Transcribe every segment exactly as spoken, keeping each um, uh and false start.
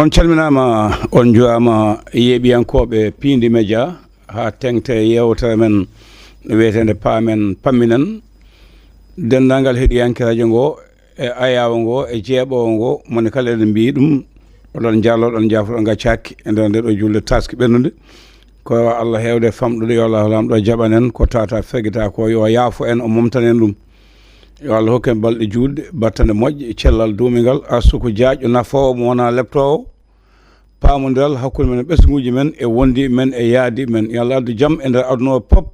On calminaama, on njuwaama, yeeɓiyankooɓe Piindi Media, haa teŋti e yeewtere men wiyeteende Paamen Pamminen. Denndaangal heɗiyanke rajo ngo e ayaawo ngo e jeeɓoowo ngo, moni kala eɗen mbiyi ɗum, oɗon njaarlo, oɗon njaafo, oɗon ngaccaaki e nder nde ɗo julde taaski ɓennunde. Ko Allah heewde famɗude, yo Allah Laamɗo jaɓan en ko tata fegita ko, yo yaafo en, o momtan en ɗum. Yo Allah hokku en balɗe juutɗe, battane moƴƴe, cellal duumingal, arsuku jaajɗo, nafoowo mo wonaa leptoowo, paamondiral hakkunde men e ɓesnguuji men e wondiiɓe men e yahdiiɓe men. Yo Allah addu jam e nder aduna o pop,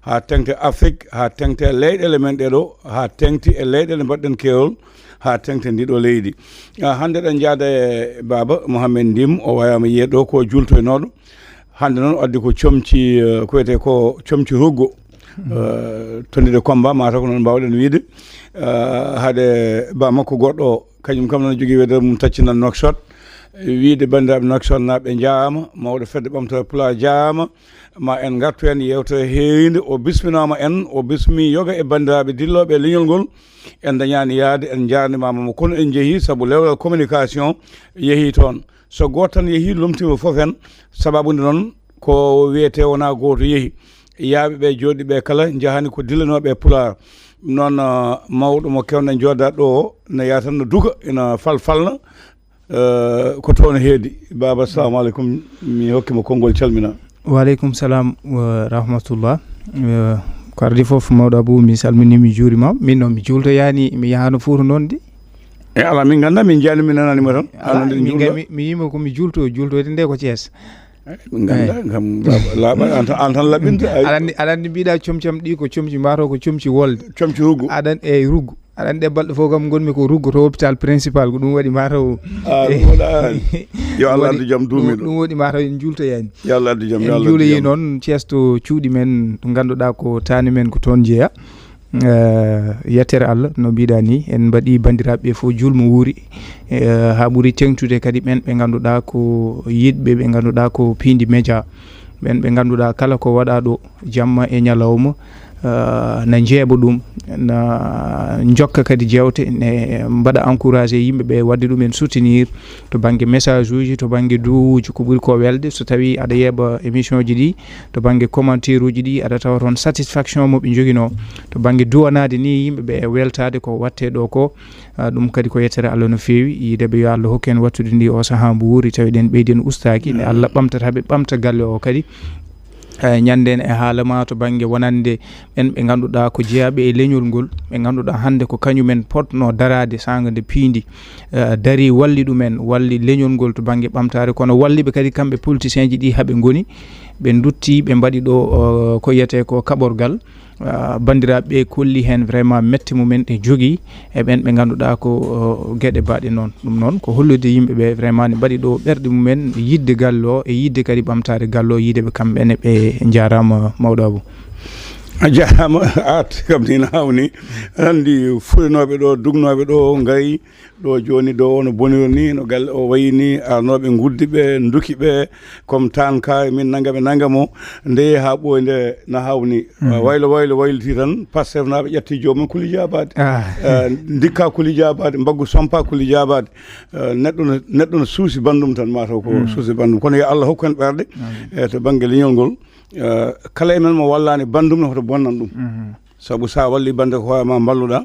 haa teŋti Afrik, haa teŋti e leyɗeele men ɗee ɗo, haa teŋti e leyɗeele mbaɗɗen keerol, haa teŋti e ndii ɗo leydi. Ah, hannde eɗen njahda e Baaba Mohamed Ndim, o wayaama yiyeede ɗo ko juultoynooɗo. Hannde noon o addi ko comci, eh, ko wiyetee ko comci ruggo. Eh, tonirde combat, mataw ko noon mbaawɗen wiyde. Eh, hade ba makko goɗɗo o, kañum kam noon jogii wedere mum taccinal Nouakchott. Wiyde banndiraaɓe Nouakchott naaɓe njaaraama, mawɗo fedde ɓamtaare Pulaar jaaraama. Ma en ngartu heen yeewtere heeriinde. O bisminaama en, o bismii yoga e banndiraaɓe dillooɓe e leñol ngol. En ndañaani yahde, en njaarnimaama mo, kono en njehii sabu lewral communication yehii toon. So gooto tan yehii, lomtiima fof en, sababu nde noon ko wiyetee wonaa gooto yehi. Yahɓe ɓe, jooɗiiɓe kala njahani ko dillanooɓe e Pulaar. Ɗum noon, ah, mawɗo mo keewɗen jooɗaade ɗo o, ne yaha tan no duka, ina falfalna, eh, ko toon heedi. Baaba, assalamu aleykum, mi hokki ma konngol, calmina. Wa aleykum salam wa rahmatullah. Eh, ko ardi fof, mawɗo Abou, mi salminii, mi juuriima. Min noon, mi juultoyaani, mi yahaano Fuuta noon de. E alaa, min nganndaa, min njiyaani, min nanaani ma tan. Alaa, An nde min juulɗo? Ga-, mi, mi yiima ko mi juulto, juultoyde nde ko Thiès. Eh, min nganndaa, Eey. Kam laaɓa, laaɓa, an tan, an tan laɓɓinta, ay. Aɗa anndi, aɗa anndi mbiɗa comci am ɗi ko comci, mataw ko comci wolde. Comci ruggo. Aɗa an-, eey, ruggo. Aɗa anndi ɗe balɗe fof kam ngonmi ko ruggo to hôpital principal, ko ɗum waɗi mataw. Ah, ɗum waɗa an. Yo Allah Ɗum waɗi, addu jam ɗum, duumiiɗo. Ɗum waɗi mataw en juultoyaani. Yo Allah addu jam, yo En Allah addu juuloyi jam. Noon Thiès to cuuɗi men, to ngannduɗaa ko taani men ko toon jeyaa. Eh, yettere Allah, no mbiɗa ni, en mbaɗi banndiraaɓe ɓe fof juulmo wuuri. Eh, haa ɓuri teeŋtude kadi ɓen ɓe ngannduɗaa ko yiɗɓe, ɓe ngannduɗaa ko Piindi Media. Ɓen ɓe ngannduɗaa kala ko waɗaa ɗo, jamma e ñalawma, eh, na njeeɓa ɗum, na njokka kadi jeewte, ne mbaɗa encouragé yimɓe ɓe, waɗde ɗum en soutenir to bannge message uji, to bannge duwawuuji, ko ɓuri ko welde, so tawii aɗa yeeɓa émission ji ɗi, to bannge commentaire uji ɗi, aɗa tawa toon satisfaction mo ɓe njoginoo. To bannge duwanaade ni yimɓe ɓe e weltaade ko waɗtee ɗo ko, ah, ɗum kadi ko yettere Allah no feewi. Yiɗeɓe yo Allah hokku en wattude ndi o sahaa mbo wuuri, tawi ɗen ɓeydi en ustaaki. Nde Allah ɓamtata ɓe, ɓamta galle o kadi. Eh, ñande en e haala ma to bannge wonande ɓen ɓe ngannduɗaa ko jeyaaɓe e leñol ngol, ɓe ngannduɗaa hannde ko kañum en potno daraade saanga nde piindi, eh, dari walli ɗum en, walli leñol ngol to bannge ɓamtaare, kono walli ɓe kadi kamɓe politicien ji ɗi haa ɓe ngoni, ɓe ndutti, ɓe mbaɗi ɗo, eh, ko yiyetee ko kaɓorgal. Ah, banndiraaɓe ɓe kolli heen vraiment mette mumen ɗe jogii e ɓen ɓe ngannduɗaa ko, oh, geɗe baɗe noon. Ɗum noon ko hollude yimɓe ɓe vraiment ne mbaɗi ɗo ɓerɗe mumen yiɗde galle o e yiɗde kadi ɓamtaare galle o, yiɗeɓe kamɓe ne. Ɓe njaaraama, mawɗo Abou. A jaaraama, a arti kam ni no hawni. Aɗa anndi fuɗanooɓe ɗo, dugnooɓe ɗo, ngayi ɗo jooni, ɗo no boniri ni, no galle o wayi ni, arnooɓe nguddi ɓe, nduki ɓe, comme tan ka min nangam e nangam o, nde haa ɓooy nde na hawni. Mhm. Waylo, waylo, wayliti tan, Pastef naaɓe ƴetti joomum kuli jaabaade. Ah. Eh, ndikka kuli jaabaade, mbaggu sompa kuli jaabaade. Eh, neɗɗo no, neɗɗo no suusi banndum tan, mataw ko Mhm. suusi banndum. Kono yo Allah hokku en ɓerɗe, Amin. eh, to bannge leñol ngol. Eh, kala e men mo wallaani banndum ne hoto bonnan ɗum. Mhm. Sabu sa walli bannde ko hoore ma mballuɗa,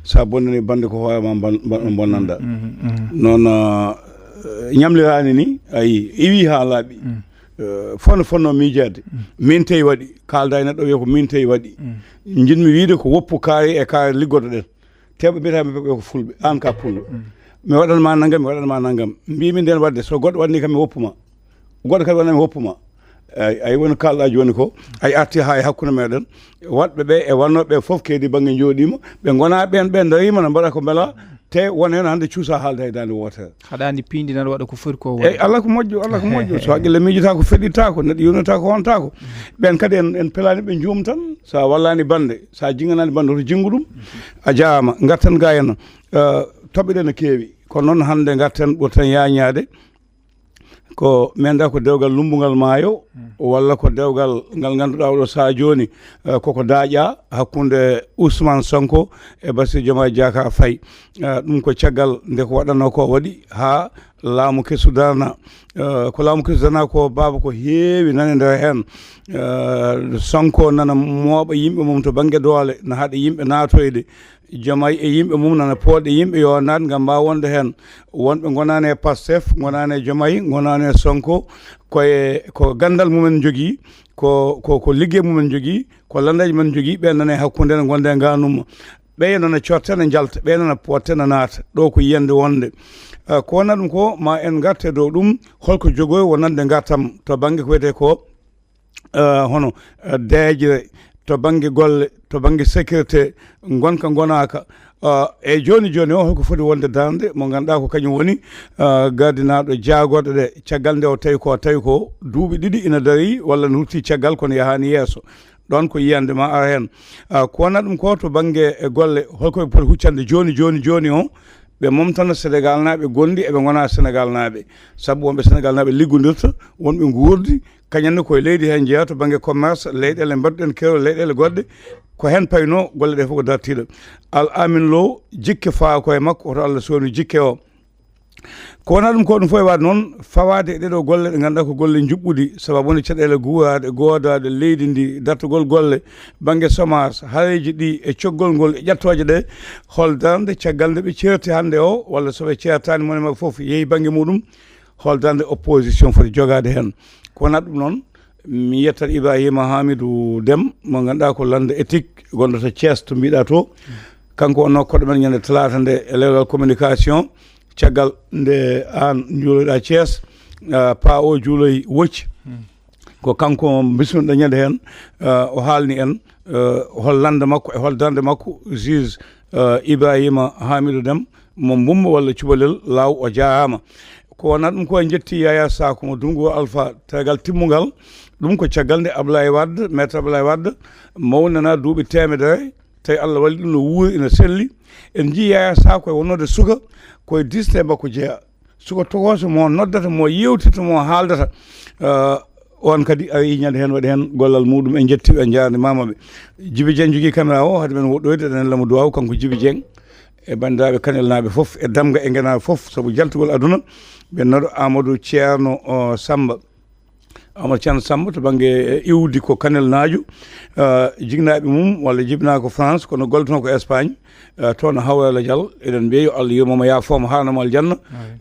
sa bonnani bannde ko hoore ma mban-, mban-, bonnanɗa. Mhm, mhm. Noon, eh, ñamliraani ni, ayi, iwi haa laaɓi. Mhm. Eh, fof no fotnoo miijaade. Mhm. Min tawi waɗi, kaalda e neɗɗo wiya ko min tawi waɗi. Mhm. Njiɗmi wiyde ko woppu kaari e kaari liggotoɗen. Te ɓe mbiyata mi ɓe ko fulɓe, aan ka pullo. Mhm. Mi waɗan ma nanngam, mi waɗan ma nanngam. Mbiymi ndeen waɗde, so goɗɗo waɗni kam mi woppu ma. Goɗɗo kadi wonani mi woppu ma. Ay, ay woni kaalɗa jooni ko, ay arti haa e hakkunde meɗen. Waɗɓe ɓe e wannooɓe ɓe fof keedi bannge njooɗiima. Ɓe ngonaa ɓeen, ɓe ndariima no mbaɗa ko mbela. Te won heen hannde cuusa haalde hay daande wootere. Haɗaani piindi nan waɗa ko foti ko waɗa. Eyi, Allah ko moƴƴo, Allah ko moƴƴo. So haqqille miijotaako, feɗɗitaako, neɗɗo yonataako, hontaako. Ɓeen kadi en, en pelaani ɓe njuum tan. So a wallaani bannde, so a jinnganaani bannde, hoto jinngu ɗum. A jaaraama, ngarten ga en. Eh, toɓɓe ɗe no keewi. Kono noon hannde ngarten ɓurten yaañaade. Ko mi anndaa ko dewgal lummbungal maayo, Mm. walla ko dewgal ngal ngannduɗaa oɗo sahaa jooni, eh, koko daaƴaa hakkunde Ousmane Sonko e Bassirou Diomaye Diakhar Faye. Eh, ɗum ko caggal nde ko waɗanoo ko waɗi haa laamu kesu darna. Eh, ko laamu kesu darna ko, baaba, ko heewi nane nder heen. Eh, Sonko nana mooɓa yimɓe mum to bannge doole, na haɗa yimɓe naatoyde. Jomaay e yimɓe mum nana pooɗe yimɓe yo naat ngam mbaawa wonde heen. Wonɓe ngonaani e Pastef, ngonaani e Jomaay, ngonaani e Sonko, koye ko ganndal mumen njogii, ko, ko, ko liggey mumen njogii, ko lanndeeji men njogii, ɓe nana e hakkunde ne, ngonde e ngaanumma. Ɓeya nana cotte na njalta, ɓeya nana potte na naata. Ɗo ko yiyande wonde. Eh, ko wona ɗum ko, ma en ngarte dow ɗum, holko jogoy wonande ngartam to bannge ko wiyetee ko, eh, hono, eh, deeƴre, to bannge golle, to bannge sécurité, ngonka ngonaaka. Eh, e jooni jooni o, holko foti wonde darnde mo ngannduɗaa ko kañum woni, eh, gardinaaɗo jaagorɗe ɗe, caggal nde o tawi ko, tawi ko duuɓi ɗiɗi ina darii walla ne rutti caggal kono yahaani yeeso. Ɗoon ko yiyande ma ara heen. Ah, ko wona ɗum ko to bannge e golle, holko ɓe poti huccande jooni, jooni, jooni o? Ɓe momtana Senegalnaaɓe gonɗi eɓe ngonaa Senegalnaaɓe. Sabu wonɓe Senegalnaaɓe liggondirta, wonɓe nguurdi, kañum ne koye leydi heen njeyaa to bannge commerce, leyɗeele mbaɗɗen keewɗe, leyɗeele goɗɗe, ko heen paynoo golle ɗe fof ko dartiiɗo. Al Amin Lo, jikke fawa koye makko, hoto Allah sownu jikke o. Ko wona ɗum ko ɗum fof e waɗde noon, fawaade e ɗeɗo golle ɗe ngannduɗaa ko golle njuɓɓudi, sababu woni caɗeele guuraaɗe, goodaaɗe leydi ndi, dartugol golle, bannge chômage, hareeji ɗi e coggol ngol e ƴettooje ɗe, hol darnde caggal nde ɓe ceerti hannde o, walla so ɓe ceertaani mone maɓɓe fof yehi bannge muɗum, hol darnde opposition foti jogaade heen. Ko wona ɗum noon, mi yettat Ibrahima Hamidou Dem, mo ngannduɗaa ko lannda éthique, gonɗo to Thiès to mbiɗa to. Kanko wonno koɗo men ñande talaata nde e lewgal communication, caggal nde aan njuuloyɗaa Thiès, ah, pa o juuloy Wocci. Ko kanko bismino ɗen ñande heen, ah, o haalni en, ah, hol lannda makko e hol darnde makko, juge, ah, Ibrahima Hamidou Dem, mo Mbumba walla Cubalel Laaw, o jaaraama. Ko wona ɗum ko en njetti Yaya Sako mo Dungu Alpha, tegal timmungal. Ɗum ko caggal nde Ablaye Wade, Maître Ablaye Wade, mawnana duuɓi teemedere, tawi Allah walli ɗum no wuuri ina selli. En njii Yaya Sako e wonnode suka, koye disnde makko jeyaa. Suka tokooso mo noddata, mo yewtita, mo haaldata. Eh, on kadi ari ñande heen waɗi heen gollal muɗum. En njetti ɓe, en njaarnimaama ɓe. Jibi Dieng jogii caméra o, hade men woɗɗoyde, eɗen lama duwaaw, kanko Jibi Dieng. E banndiraaɓe Kanelnaaɓe fof, e Damga e Ngenaaɓe fof, sabu jaltugol aduna, ɓe noɗo Amadou Ceerno, o, Samba. Amadou Ceerno Samba to bannge, e, iwdi ko Kanelnaajo, eh, jiknaaɓe mum walla jibinaa ko France, kono gollotoo ko Espagne, eh, toon Hawrala Dial, eɗen mbiya yo Allah yurmo mo, yaafoo mo, haarana mo aljanna.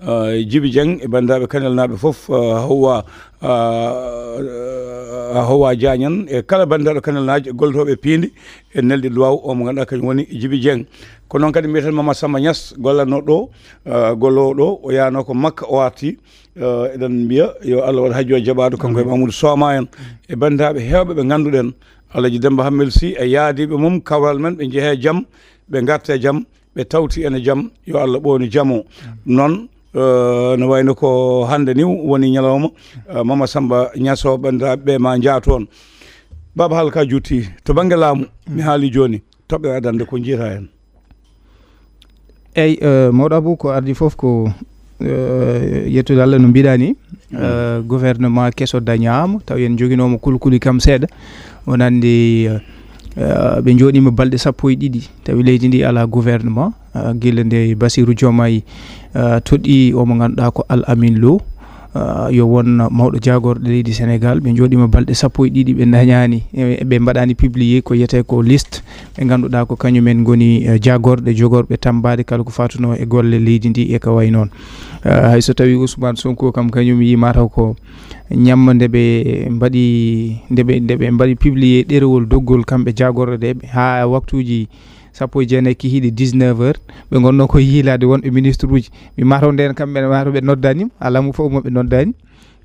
Eh, Jibi Dieng e banndiraaɓe Kanelnaaɓe fof, eh, Hawwa, eh, Hawwa Diagne en, e kala banndiraaɗo Kanelnaajo e gollotooɓe e piindi, en neldi duwaaw o mo ngannduɗaa kañum woni Jibi Dieng. Ko noon kadi mbiyeten Mama Samba Niass, gollatnoo ɗo, eh, golloowo ɗo, o yaanoo ko Makka o arti. Eh, eɗen mbiya yo Allah waɗ hajju o jaɓaado, kanko e Mamadou Soma en, e banndiraaɓe heewɓe ɓe ngannduɗen, Alaji Demba Hammel Sy e yaadiiɓe mum, kawral men, ɓe njehe jam, ɓe ngarte jam, ɓe tawti ene jam, yo Allah ɓoonu jam o. Noon, eh, no wayno ko hannde ni woni ñalawma, eh, Mama Samba Niass o, banndiraaɓe ɓe ma njaa toon. Baaba Halka Juuti, to bannge laamu, mi haali jooni, toɓɓere adannde ko njiyata heen? Eyi, eh, mawɗo Abou, ko addi fof ko, eh, yettude Allah no mbiɗa ni, eh, gouvernement keso dañaama, taw en njoginooma kulkuli kam seeɗa. Wonande, eh, eh, ɓe njooɗiima balɗe sappo e ɗiɗi, tawi leydi ndi alaa gouvernement, eh, gila nde Bassirou Diomaye, eh, toɗɗi o mo ngannduɗaa ko Al Amin Lo, eh, yo won mawɗo jaagorɗe leydi Sénégal. Ɓe njooɗiima balɗe sappo e ɗiɗi, ɓe dañaani, eh, ɓe mbaɗaani publié ko wiyetee ko liste ɓe ngannduɗaa ko kañumen ngoni, eh, jaagorɗe jogorɓe tammbaade kala ko fatunoo e golle leydi ndi e ko wayi noon. Eh, hay so tawii Ousmane Sonko kam kañum yii mataw ko ñamma nde ɓe mbaɗi, nde ɓe, nde ɓe mbaɗi publié ɗerewol doggol kamɓe jaagorɗe ɗe, haa waktuuji sappo e jeenayi kihiiɗe, dix-neuf heures, ɓe ngonnoo ko yiilaade wonɓe ministre uji. Mi mataw ndeen kamɓe mataw ɓe noddaani, alaa mo fof mo ɓe noddaani.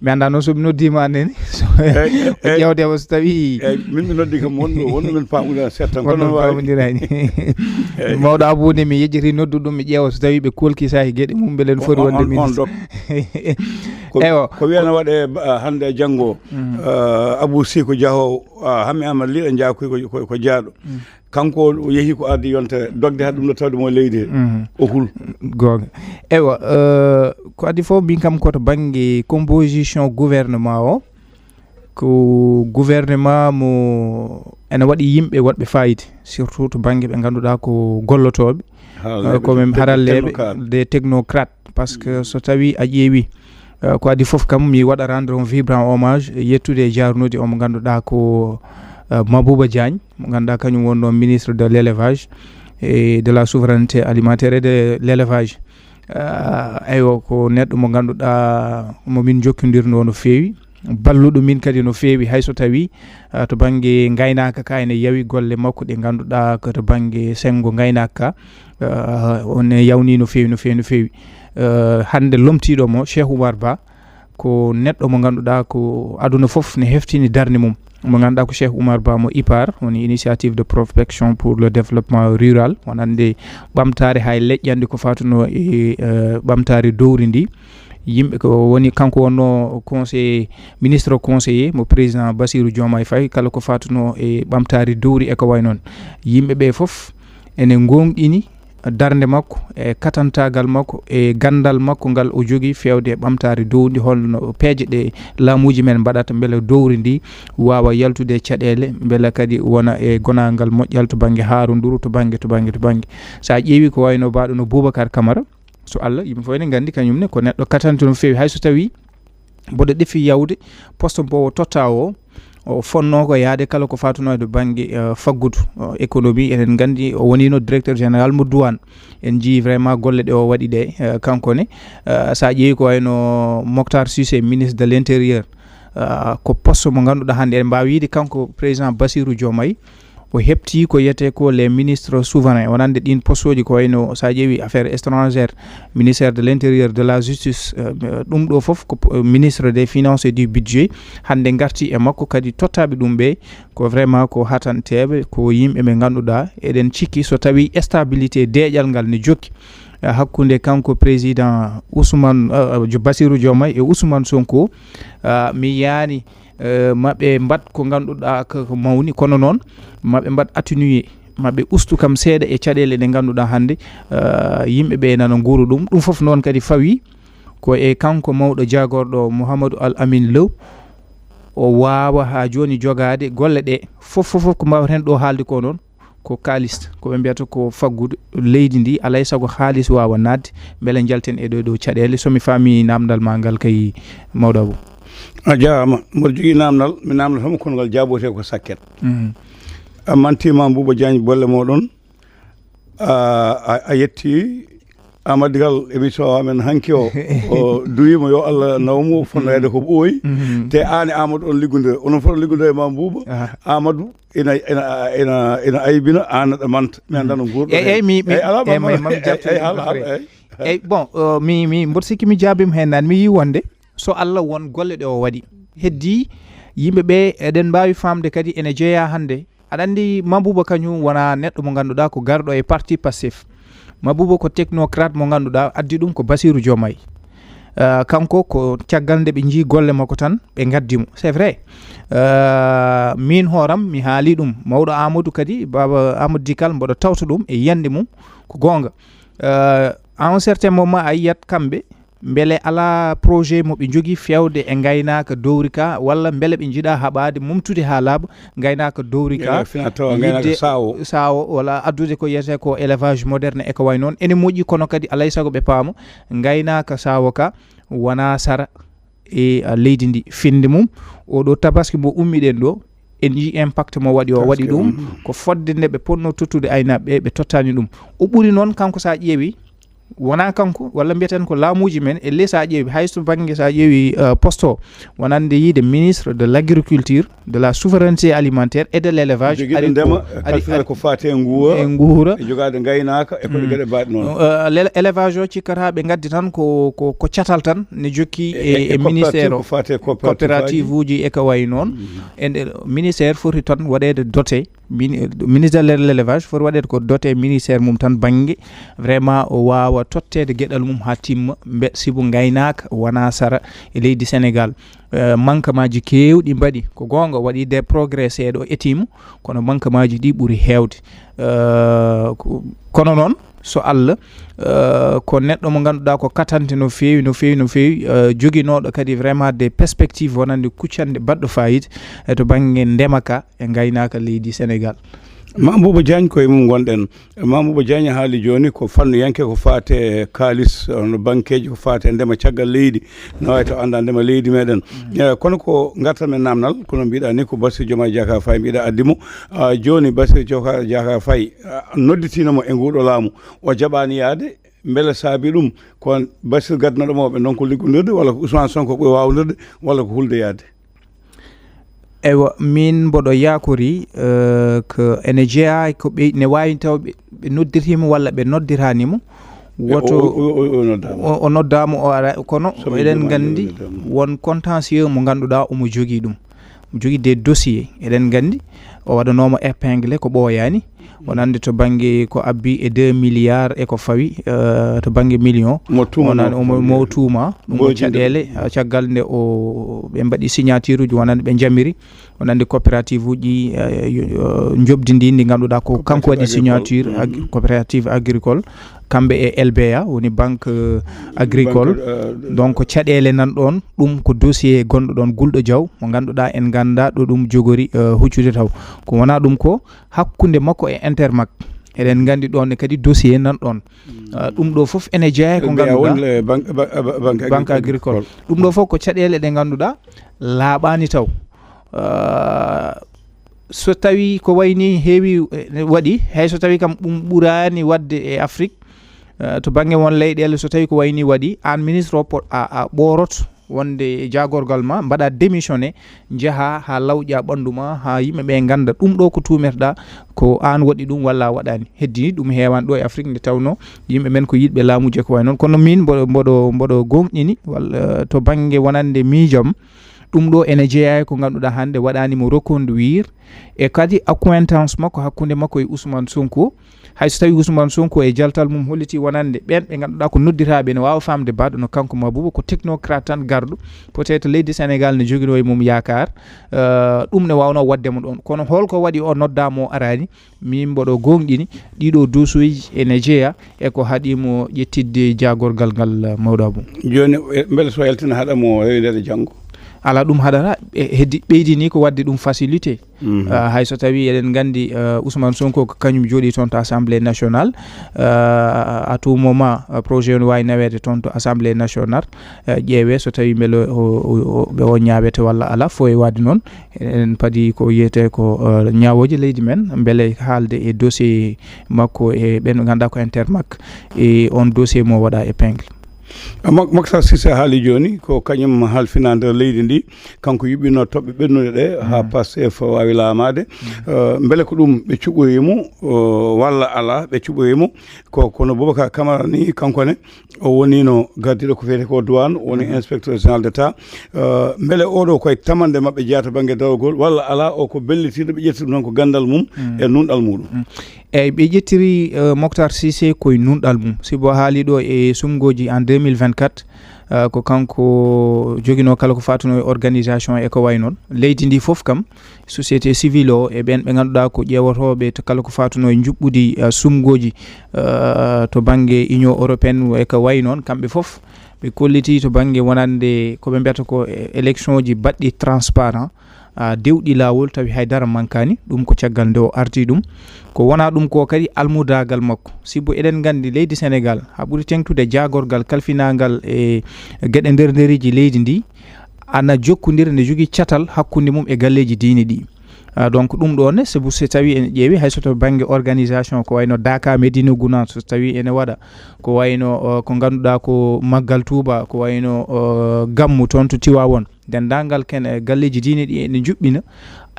Mi anndaa noon so ɓe noddiima aan nene, so ƴeewde mo so tawii. Eyi, min mi noddi kam wonɗo, wonɗo men paamodira seeɗa tan, kono wonɗo paamodiraani. Eyi. Mawɗo Abou ne mi yejjiti noddu ɗum, mi ƴeewa so tawii ɓe kolki saahi geɗe mum, mbele no foti wonde ministre. Ko, eywa, ko wiyana waɗe, ah, hannde e janngo, ah, Abou Sy ko jahoowo, ah, Hammet Amadou Ly ɗo njaha ko, ko, ko jaaɗo. Kanko o yehi ko addi yontere, dogde haɗa ɗum ɗo tawde mo e leydi he. O hul. Goonga. Eywa, eh, ko addi fof, mbin kam ko to bannge composition gouvernement o. Ko gouvernement mo ene waɗi yimɓe waɗɓe fayida, surtout to bannge ɓe ngannduɗaa ko gollotooɓe, ko men haralleeɓe, des technocrates, parce que so tawi a ƴeewi, euh, ko adii fof kam, mi waɗa rendre on vibrant hommage, yettude e jaarnude omo ngannduɗaa ko, euh, Mabouba Diagne, mo ngannduɗaa kañum wonno ministre de l'élevage et de la souveraineté alimentaire et de l'élevage. Euh, eywa, ko neɗɗo mo ngannduɗaa mo min njokkondirnoo no feewi, balluɗo min kadi no feewi, hay so tawi, ah, to bannge ngaynaaka ka ene yawi golle makko ɗe ngannduɗaa ko to bannge senngo ngaynaaka ka, ah, on ne yawni no feewi, no feewi, no feewi. Ah, hannde lomtiiɗo mo, Cheikh Oumar Ba, ko neɗɗo mo ngannduɗaa ko aduna fof ne heftini darnde mum. Mo ngannduɗaa ko Cheikh Oumar Ba mo IPAR, woni Initiative de Prospection pour le Développement Rural, wonande ɓamtaare hay leƴƴannde ko fatunoo e, eh, ɓamtaare dowri ndi. Yimɓe ko woni, kanko wonno conseiller, ministre conseiller mo président Bassirou Diomaye Faye, kala ko fatunoo e ɓamtaare dowri e ko way noon. Yimɓe ɓe fof ene ngonɗini darnde makko, e katantaagal makko, e ganndal makko ngal o jogii feewde e ɓamtaare dowri ndi, holno peeje ɗe laamuuji men mbaɗata mbele dowri ndi waawa yaltude e caɗeele, mbele kadi wona e gonaangal moƴƴal to bannge haaronduru, to bannge, to bannge, to bannge. So a ƴeewi ko wayno mbaɗo no Boubacar Camara, so Allah, yimɓe fof ene nganndi kañum ne ko neɗɗo katante no feewi, hay so tawi mboɗo ɗefi yawde poste mbo o totta o, o fonno ko yaade kala ko fatunoo e bannge, eh, faggudu, eh, économie. Eɗen nganndi o wonino directeur général mo douane. En njii vraiment golle ɗe o waɗi ɗe, eh, kanko ne. Eh, so a ƴeewi ko wayno Moctar Cissé, ministre de l'intérieur, eh, ko poste mo ngannduɗaa hannde eɗen mbaawi wiide kanko président Bassirou Diomaye, o heɓti ko wiyetee ko les ministres souverains, wonande ɗiin postooji ko wayno, so a ƴeewi affaires étrangères, ministère de l'intérieur, de la justice, eh, ɗum ɗo fof ko, eh, ministre des finances et du budget. Hannde ngarti e makko kadi tottaaɓe ɗum ɓe ko vraiment ko hatanteeɓe, ko yimɓe ɓe ngannduɗaa eɗen cikki so tawi stabilité deeƴal ngal ne jokki, eh, hakkunde kanko président Ousmane, eh, eh, Bassirou Diomaye e Ousmane Sonko, ah, mi yaani, eh, maɓe mbaɗ ko ngannduɗaa ko, ko mawni, kono noon maɓe mbaɗ atténuer, maɓe ustu kam seeɗa e caɗeele ɗe ngannduɗaa hannde, eh, yimɓe ɓe nana nguura ɗum. Ɗum fof noon kadi fawi ko e kanko mawɗo jaagorɗo Mouhamadou Al Amin Lo, o waawa haa jooni jogaade golle ɗe fof, fof, fof ko mbaawten ɗo haalde ko noon. Ko kaalis, ko ɓe mbiyata ko faggudu leydi ndi, alay sago haalis waawa naatde, mbele njalten e ɗo, ɗo caɗeele. So mi faami naamndal ma ngal kay, mawɗo Abou. A jaaraama. Mboɗo jogii naamndal, mi naamndata mo kono ngal jaabote ko sakket. Mhm. A mantiima Bouba Diagne bolle mooɗon, a, a, a yetti Amadou Gal émission amen hanki o, o duwiima yo Allah nawmo fonnoyde ko ɓooyi. Mhm. Te aan e Amadou on liggondir, onon fof on liggondir e ma Bouba. Aha. Amadou ina, ina, ina, ina aybina, aan aɗa manta. Mi anndaa no nguurɗon. Eyyi, eyyi, mi, mi, eyyi, alaa, eyyi, ma, ma, ma, mi jaltu eyyi, eyyi, haal, haal, eyyi. Eyyi, bon, euh, mi, mi, mboɗo sikki mi jaabima heen naane, mi yii wonde so Allah won golle ɗe o waɗi. Heddi yimɓe ɓe, eɗen mbaawi faamde kadi ene jeyaa hannde. Aɗa anndi Mabouba kañum wona neɗɗo mo ngannduɗaa ko garɗo e parti Pastef. Mabouba ko technocrate mo ngannduɗaa addi ɗum ko Bassirou Diomaye. Euh, kanko ko caggal nde ɓe njii golle makko tan ɓe ngaddi mo. C'est vrai. Euh, min hooram mi haali ɗum. Mawɗo Amadou kadi, Baba Amadou Dikal, mboɗo tawta ɗum e yiyannde mum. Ko goonga. Euh, à un certain moment, a yiyat kamɓe, mbele alaa projet mo ɓe njogii feewde e ngaynaaka dowri ka, walla mbele ɓe njiɗaa haɓaade, mumtude haa laaɓa ngaynaaka dowri ka, ngaynaaka fina tawa, ngaynaaka yidde saawo. Saawo, walla addude ko wiyetee ko élevage moderne e ko way noon. Ene moƴƴi, kono kadi alay sago ɓe paama ngaynaaka saawo ka wonaa sara e, a, leydi ndi. Finnde mum, oɗo tabaski mo ummiɗen ɗo, en njii impact mo waɗi o, waɗi ɗum ko fodde nde ɓe potno tottude aynaaɓe ɓe, ɓe tottaani ɗum. O ɓuri noon kanko, so a ƴeewi, wonaa kanko, walla mbiyaten ko laamuuji men, e ley so a ƴeewi, hay so bannge, so a ƴeewi, euh, poste o, wonande yiide ministre de l'agriculture, de la souveraineté alimentaire et de l'élevage. Jogiiɗo ari ndema, ari, kalfinal ari ko faati e nguura, e nguura, e jogaade ngaynaaka, e ko ɗe geɗe mbaɗe noon. Euh, l'élevage o cikkata ɓe ngaddi tan ko, ko, ko catal tan ne jokki e, e, e, e ministère o, ko faati e coopérative uji e ko way noon. Mhm. En, e, ministère foti tan waɗeede doté, mini-, ministère de l'élevage foti waɗeede ko doté ministère mum tan bannge, vraiment o waawa totteede geɗal mum haa timma, mbe-, sibu ngaynaaka wonaa sara e leydi Sénégal. Eh, mankamaaji keewɗi mbaɗi, ko goonga, waɗi des progrès seeɗa, o etiima, kono mankamaaji ɗi ɓuri heewde. Eh, ko-, kono noon, so Allah, eh, ko neɗɗo mo ngannduɗaa ko katante no feewi, no feewi, no feewi, eh, joginooɗo kadi vraiment des perspectives wonande kuccande baɗɗo fayida, eh, to bannge ndema ka e ngaynaaka leydi Sénégal. Mamoudou Diagne, ko e mum ngonɗen. Mamoudou Diagne haali jooni ko fannuyanke ko faati e kaalis, hono bankeeji, ko faati e ndema caggal leydi, no waawi taw anndaa ndema leydi meɗen. Eh, kono ko ngartan men naamnal, kono mbiɗa ni ko Bassirou Diomaye Diakhar Faye mbiɗa addi mo. Ah, jooni Bassirou Diomaye Diakhar Faye, ah, nodditiino mo e nguuɗo laamu, o jaɓaani yaade. Mbele saabi ɗum ko Bassirou gaddunoɗo mo ɓe ndonka liggondirde, walla ko Ousmane Sonko ɓuri waawndirde, walla ko hulde yaade? Eywa, min mboɗo yaakori, eh, ko ene jeyaa ko ɓe, ne waawi taw ɓe, ɓe noddirtii mo walla ɓe noddiraani mo. E, o, Woto o, o, o, o noddaama. O, o noddaama, o ara, kono Somi eɗen jumaani, nganndi o noddaama. Won contentieux mo ngannduɗaa omo jogii ɗum. Omo jogii des dossiers, eɗen nganndi o waɗanooma épinglé ko ɓooyaani. Wonande to bannge ko abbi e deux milliards e ko fawi, eh, to bannge million. Mo tuumanoo Wonande omo, mo tuuma, ɗum ko Mboojinɗo. Caɗeele, eh, caggal nde o, ɓe mbaɗi signature uji, wonande ɓe njamiri, wonande coopérative uji, eh, yo-, yo-, njoɓdi ndi, ndi ngannduɗaa ko kanko waɗi Coopérative agricole. Signature, ag-, Mhm. Coopérative agricole, kamɓe e L B A, woni banque, eh, agricole. Banque, eh, Donc, caɗeele nan ɗoon, ɗum ko dossier gonɗo ɗoon gulɗo jaw, mo ngannduɗaa en nganndaa ɗo ɗum jogori, eh, huccude taw. Ko wonaa ɗum ko, hakkunde makko e Intermac. Eɗen nganndi ɗoon ne kadi dossier nan ɗoon. Mm. Ah, ɗum ɗo fof ene jeyaa e ko L B A ngannduɗaa woni le banque, ba-, ba-, banque Banque agricole. Agricole. Ɗum ɗo fof ko caɗeele ɗe ngannduɗaa laaɓaani taw. Ah, so tawi ko wayni heewi, eh, waɗi, hay so tawi kam ɗum ɓuraani waɗde e Afrique, ah, to bannge won leyɗeele, so tawi ko wayni waɗi, aan ministre o po-, a, a ɓooroto wonde e jaagorgal ma, mbaɗa démissionné, njaha haa lawƴa ɓanndu ma, haa yimɓe ɓe ngannda ɗum ɗo ko tuumirɗa, ko aan waɗi ɗum walla a waɗaani. Heddii ɗum heewaani ɗo e Afrique nde tawnoo yimɓe men ko yiɗɓe laamuuji e ko wayi noon. Kono miin mboɗo, mboɗo, mboɗo gooŋɗini walla to bannge wonande miijam, ɗum ɗo ene jeyaa e ko ngannduɗaa hannde waɗaani mo reconduire, e kadi accointance makko hakkunde makko e Ousmane Sonko. Hay so tawii Ousmane Sonko e jaltal mum hollitii wonande ɓeen ɓe ngannduɗaa ko noddiraaɓe ene waawa faamde baɗo no kanko Mabouba ko technocrate tan garɗo, peut-être leydi Sénégal ne joginoo e mum yaakaar, eh, ɗum ne waawnoo waɗde mo ɗoon. Kono holko waɗi o noddaama o araani? Min mboɗo gooŋɗini ɗiɗo dossier uji ene jeya e ko haɗi mo ƴettidde jaagorgal ngal, eh, mawɗo Abou. Jooni, eh, mbele so yaltina haɗa mo rewindeede janngo? Alaa ɗum haɗata, e, heddi ɓeydini ko waɗde ɗum facilité. Mhm. Ah, hay so tawii eɗen nganndi, ah, Ousmane Sonko ko kañum jooɗii toon to Assemblée nationale. Ah, à tout moment, ah, projet o ne waawi naweede toon to Assemblée nationale. Ah, ƴeewee so tawii mbele o, o, o, ɓe o ñaawete walla alaa, fof e waɗde noon. Eɗen padi ko wiyetee ko, ah, ñaawooje leydi men, mbele haalde e dossier makko e ɓeen ɓe ngannduɗaa ko Intermac. E on dossier mo waɗa épingle. Mak-, Mactar Cissé haali jooni ko kañum halfinaa nder leydi ndi, kanko yuɓɓinoo toɓɓe ɓennuɗe ɗe haa Mm. Pastef waawi laamaade. Mm. Eh, mbele ko ɗum ɓe cuɓoyi mo, eh, walla alaa ɓe cuɓoyi mo? Ko, kono Boubacar Camara ni, kanko ne, o woniino gardiiɗo ko wiyetee ko douane, o woni Mhm. inspecteur général d'État. Eh, mbele oɗo koye tamande maɓɓe jeyaa to bannge dawrugol, walla alaa, o ko bellitiiɗo, ɓe ƴetti ɗum tan ko ganndal mum Mm. e nunɗal muɗum? Mm. Eyyi, ɓe ƴettiri, eh, Moctar Cissé koye nunɗal mum. Sibu o haali ɗo e sumgooji en deux mille vingt-quatre, eh, ko kanko joginoo kala ko fatunoo e organisation e ko wayi noon. Leydi ndi fof kam, société civile o e ɓeen ɓe ngannduɗaa ko ƴeewotooɓe to kala ko fatunoo e njuɓɓudi, eh, sumgooji, eh, to bannge Union européenne e ko wayi noon, kamɓe fof ɓe kollitii to bannge wonande ko ɓe mbiyata ko, eh, élection ji baɗɗi transparent, ah, dewɗi laawol, tawi hay dara mankaani. Ɗum ko caggal nde o arti ɗum. Ko wonaa ɗum ko kadi almudaagal makko. Sibu eɗen nganndi leydi Sénégal, haa ɓuri teeŋtude jaagorgal kalfinaangal e geɗe nder ndereeji leydi ndi, ana jokkondira, ne jogii catal hakkunde mum e galleeji diine ɗi. Ah, donc ɗum ɗoon ne, sabu so tawii en ƴeewi, hay so to bannge organisation ko wayno Daaka Medina Gounass, so tawii ene waɗa, ko wayno, uh, ko ngannduɗaa ko Maggal Touba, ko wayno, uh, Gammu toon to Tiwaawoon. Denndaangal ken, eh, galleeji diine ɗi ene njuɓɓina,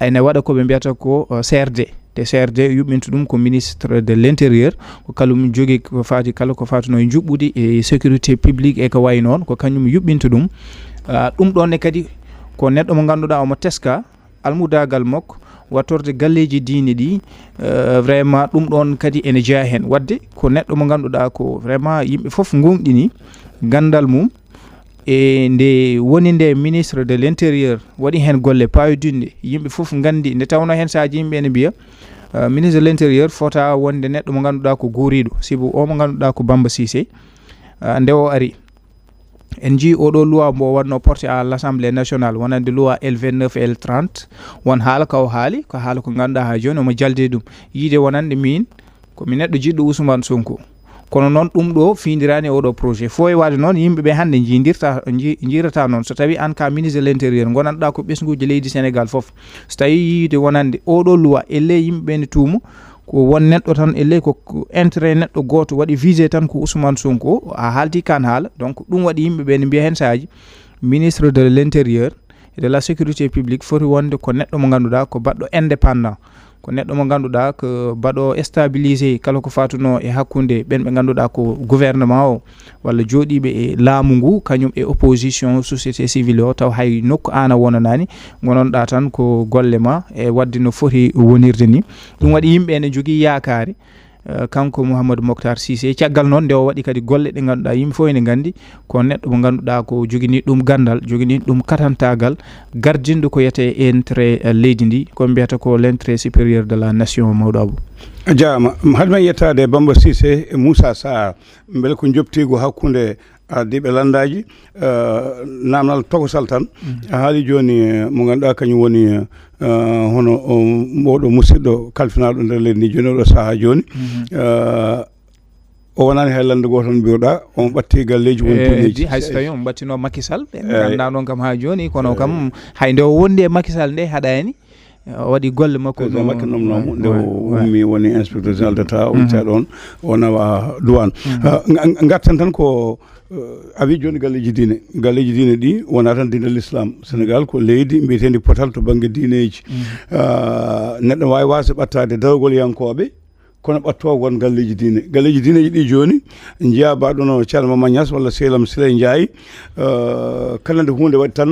ene waɗa ko ɓe mbiyata ko, eh, C R D. Te C R D yuɓɓinta ɗum ko ministre de l'intérieur, ko kañum jogii ko faati kala ko fatunoo e njuɓɓudi e sécurité publique e ko wayi noon, ko kañum yuɓɓinta ɗum. Ah, ɗum ɗoon ne kadi ko neɗɗo mo ngannduɗaa omo teska almudaagal makko, wattorde galleeji diine ɗi, eh, vraiment ɗum ɗoon kadi ene jeyaa heen. Waɗde ko neɗɗo mo ngannduɗaa ko vraiment yimɓe fof ngoongɗini ganndal mum, e nde woni nde ministre de l'intérieur waɗi heen golle paawiɗinɗe, yimɓe fof nganndi, nde tawnoo heen sahaaji yimɓe ene mbiya Uh, ministre de l'intérieur fota wonde neɗɗo mo ngannduɗaa ko guuriiɗo, sibu o mo ngannduɗaa ko Bamba Cissé, uh, nde o ari, en njii oɗo loi mbo wanno porté à l'Assemblée nationale, wonande loi L vingt-neuf et L trente. Won haala ka o haali, ko haala ko ngannduɗaa haa jooni omo jalde ɗum, yiide wonande min ko mi neɗɗo jiɗɗo Ousmane Sonko. Kono noon ɗum ɗo fiindirani e oɗo projet. Fof e waade noon, yimɓe ɓe hannde njiidirta, nji-, njiirata noon. So tawi aan ka ministre de l'intérieur, ngonanɗaa ko ɓesnguuji leydi Sénégal fof, so tawi yiide wonande oɗo loi, elle yimɓe ɓe ne tuumu ko won neɗɗo tan, elle ko, ko intérêt neɗɗo gooto waɗi visé tan ko Ousmane Sonko. A haalti kan haala. Donc ɗum waɗi yimɓe ɓe ne mbiya heen saaji ministre de l'intérieur et de la sécurité publique foti wonde ko neɗɗo mo ngannduɗaa ko baɗɗo indépendant, ko neɗɗo mo ngannduɗaa ko baɗo stabilisé kala ko fatunoo e hakkunde ɓen ɓe ngannduɗaa ko gouvernement o walla jooɗiiɓe e laamu ngu, kañum e opposition, société civile o, taw hay nokku aan a wonanaani, ngononɗaa tan ko golle ma e waɗde no foti wonirde ni. Ɗum waɗi yimɓe ene njogii yaakaari, eh, kanko Mouhamadou Moctar Cissé. Caggal noon nde o waɗi kadi golle ɗe ngannduɗaa yimɓe fof ene nganndi ko neɗɗo mo ngannduɗaa ko jogini ɗum ganndal, jogini ɗum katantaagal, gardinɗo ko wiyetee intérêt, eh, leydi ndi, ko mbiyata ko l'intérêt supérieur de la nation, mawɗo Abou. A jaaraama. Hade men yettaade e Bamba Cissé e Moussa Sarr, mbele ko njoptiigu hakkunde ardiiɓe lanndaaji, eh, naamnal tokosal tan. A haali jooni, eh, mo ngannduɗaa kañum woni, eh, hono, o, mawɗo musidɗo kalfinaaɗo nder leydi ndi jooni oɗo sahaa jooni. Eh, o wonaani hay lannde gooto tan mbiyoɗaa, on ɓatti galleeji won Eh, toon di, hay so tawi on ɓattino Macky Sall, en Eh. nganndaa noon kam haa jooni, kono kam hay nde o wondi e Macky Sall nde haɗaani, o waɗi golle makko Président no Macky nomnoo mo, nde o ummi woni inspecteur général d'État, o itta ɗoon, o nawa douane. Ah, nga-, nga-, ngarten tan ko, eh, a wii jooni galleeji diine. Galleeji diine ɗi wonaa tan diine l'islam. Sénégal ko leydi mbiyeteendi potal to bannge diineeji. Ah, neɗɗo waawi waasde ɓattaade darogol yankooɓe, kono ɓattoo won galleeji diine. Galleeji diineeji ɗi jooni, njiyaa mbaɗo no Ceerno Mama Ñas walla Seylam Siley Njaay, eh, kala nde huunde waɗi tan,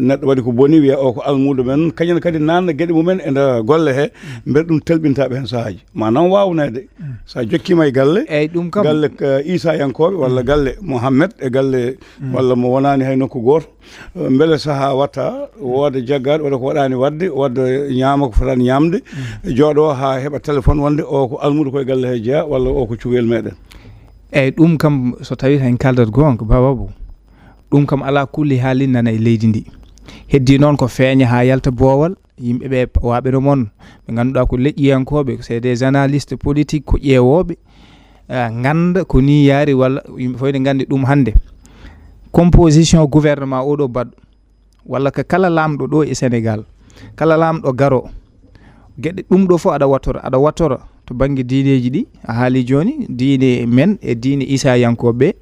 neɗɗo waɗi ko boni, wiya o ko almuudo men. Kañum kadi naatna geɗe mumen e nder golle he, mbele ɗum telɓinta ɓe heen sahaaji. Maanaam waawneede, so a jokkiima e galle, Eyi, ɗum kam galle, eh, Isa yankooɓe walla galle Mohammed e galle walla mo wonaani hay nokku gooto, eh, mbele sahaa watta, wooda jaggaaɗo, waɗa ko waɗaani waɗde, wadda ñaama ko fotaani ñaamde, jooɗo haa heɓa téléphone wonde o ko almuudo koye galle he jeyaa walla o ko cukalel meɗen. Eyi, ɗum kam so tawii en kaaldat goonga, Baba Abou, ɗum kam alaa kulli haalin nana e leydi ndi. Heddii noon ko feeña haa yalta boowal, yimɓe ɓe p-, waaɓe no mon, ɓe ngannduɗaa ko leƴƴiyankooɓe, c'est des analystes politiques, ko ƴeewooɓe, ah, ngannda ko nii yaari walla yimɓe fof ene nganndi ɗum hannde. Composition gouvernement oɗo baɗɗo, walla ko kala laamɗo ɗo e Sénégal, kala laamɗo garo, geɗe ɗum ɗo fof aɗa wattora, aɗa wattora to bannge diineeji ɗi, a haali jooni, diine men e diine Isayankooɓe,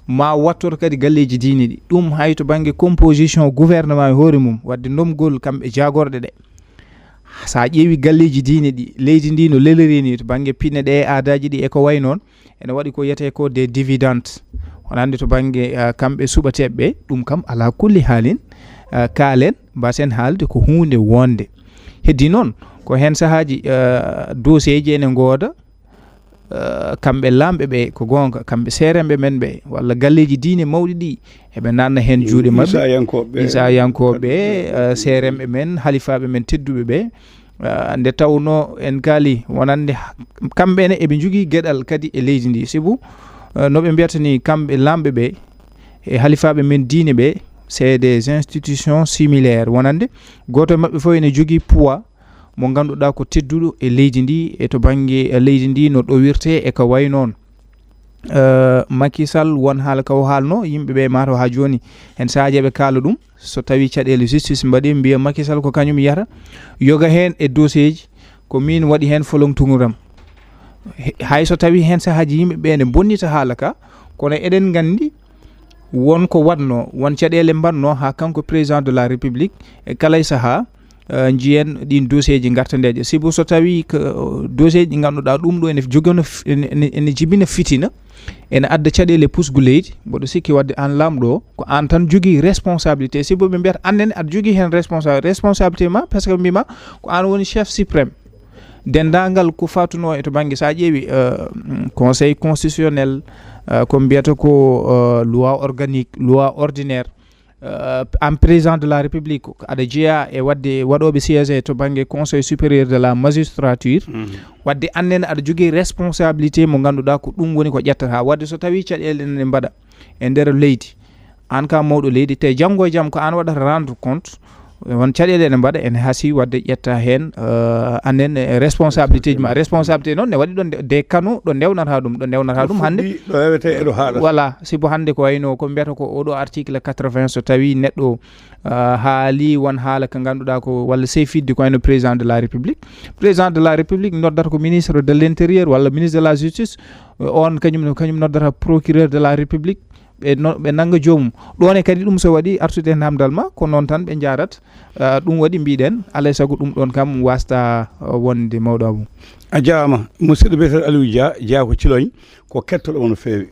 ma wattor kadi galleeji diine ɗi. Ɗum hay to bannge composition gouvernement e hoore mum, waɗde ndomgol kamɓe jaagorɗe ɗe. So a ƴeewi galleeji diine ɗi, leydi ndi no lelori ni to bannge pinne ɗe, aadaaji ɗi e ko wayi noon, ene waɗi ko wiyetee ko des dividendes. Wonande to bannge, ah, kamɓe suɓateeɓe ɓe, ɗum kam alaa kulli haalin, ah, kaalen, mbasen haalde ko huunde wonde. Heddi noon, ko heen sahaaji, ah, doseeji ene ngooda, eh, kamɓe laamɓe ɓe, ko goonga, kamɓe seeremɓe men ɓe, walla galleeji diine mawɗi ɗi, eɓe naatna heen juuɗe maɓɓe. Isayankooɓe ɓe. Isayankooɓe ɓe, eh, seeremɓe men, halifaaɓe men tedduɓe ɓe. Eh, nde tawnoo en kaali wonande ha-, kamɓe ne eɓe njogii geɗal kadi e leydi ndi. Sibu, eh, no ɓe mbiyata ni, kamɓe laamɓe ɓe e halifaaɓe men diine ɓe, c'est des institutions similaires. Wonande gooto e maɓɓe fof ene jogii poids mo ngannduɗaa ko tedduɗo e leydi ndi, e to bannge, eh, leydi ndi no ɗowirtee e ka wayi noon. Eh, Macky Sall, won haala ka o haalno, yimɓe ɓe mato haa jooni, heen sahaaji eɓe kaala ɗum, so tawii caɗeele justice mbaɗi, mbiya Macky Sall ko kañum yiyata, yoga heen e doseeji, ko miin waɗi heen folontunguram. He-, hay so tawii heen sahaaji yimɓe ɓe ne bonnita haala ka, kono eɗen nganndi won ko waɗno, won caɗeele mbaɗno haa kanko président de la République e kala e sahaa, eh, njiyen ɗin dossier ji ngartandeeje. Sibu so tawii ko, eh, dossier ji ngannduɗaa ɗum ɗo ene jogono f-, ene, ene, ene jibina fitina, ene adda caɗeele pusgu leydi, mboɗo sikki waɗde aan laamɗo o, ko aan tan jogii responsabilité. Sibu ɓe mbiyata aan nene aɗa jogii heen responsa-, responsabilité ma, parce que mbima ko aan woni chef suprême. Denndaangal ko fatunoo e to bannge, so a ƴeewi, eh, Conseil constitutionnel, eh, ko mbiyata ko, eh, loi organique, loi ordinaire, euh, en président de la République, aɗa jeeya e waɗde waɗooɓe siégé to bannge Conseil supérieur de la magistrature. Waɗde annen aɗa jogii responsabilité mo ngannduɗaa ko ɗum woni ko ƴettata. Waɗde so tawii caɗeele ene mbaɗa e nder leydi, aan ka mawɗo leydi, te janngo e jam ko aan waɗata rendre compte, won caɗeele ene mbaɗa, ene hasii waɗde ƴetta heen, euh, annen e responsabilité ji ma. Responsabilité noon ne waɗi ɗo nde, de kano ɗo ndewnata ɗum, ɗo ndewnata ɗum hannde. Ɗo rewete e ɗo haaɗata. Voilà, sibu hannde ko wayno ko mbiyata ko oɗo article quatre-vingts, so tawii neɗɗo, euh, haali won haala ka ngannduɗaa ko walla sey fidde ko wayno président de la République. Président de la République noddata ko ministre de l'intérieur walla ministre de la justice, euh, on kañum, kañum noddata procureur de la République. Ɓe no-, ɓe nannga joomum. Ɗoon e kadi ɗum so waɗi artude e namdal ma, ko noon tan ɓe njaarata. Ah, ɗum waɗi mbiɗen, alay sago ɗum ɗoon kam wasta, ah, wonde mawɗo Abou. A jaaraama, musidɗo biyeteeɗo Aliou Dia, jeyaa ko Ciloñ, ko kettoɗo mo no feewi.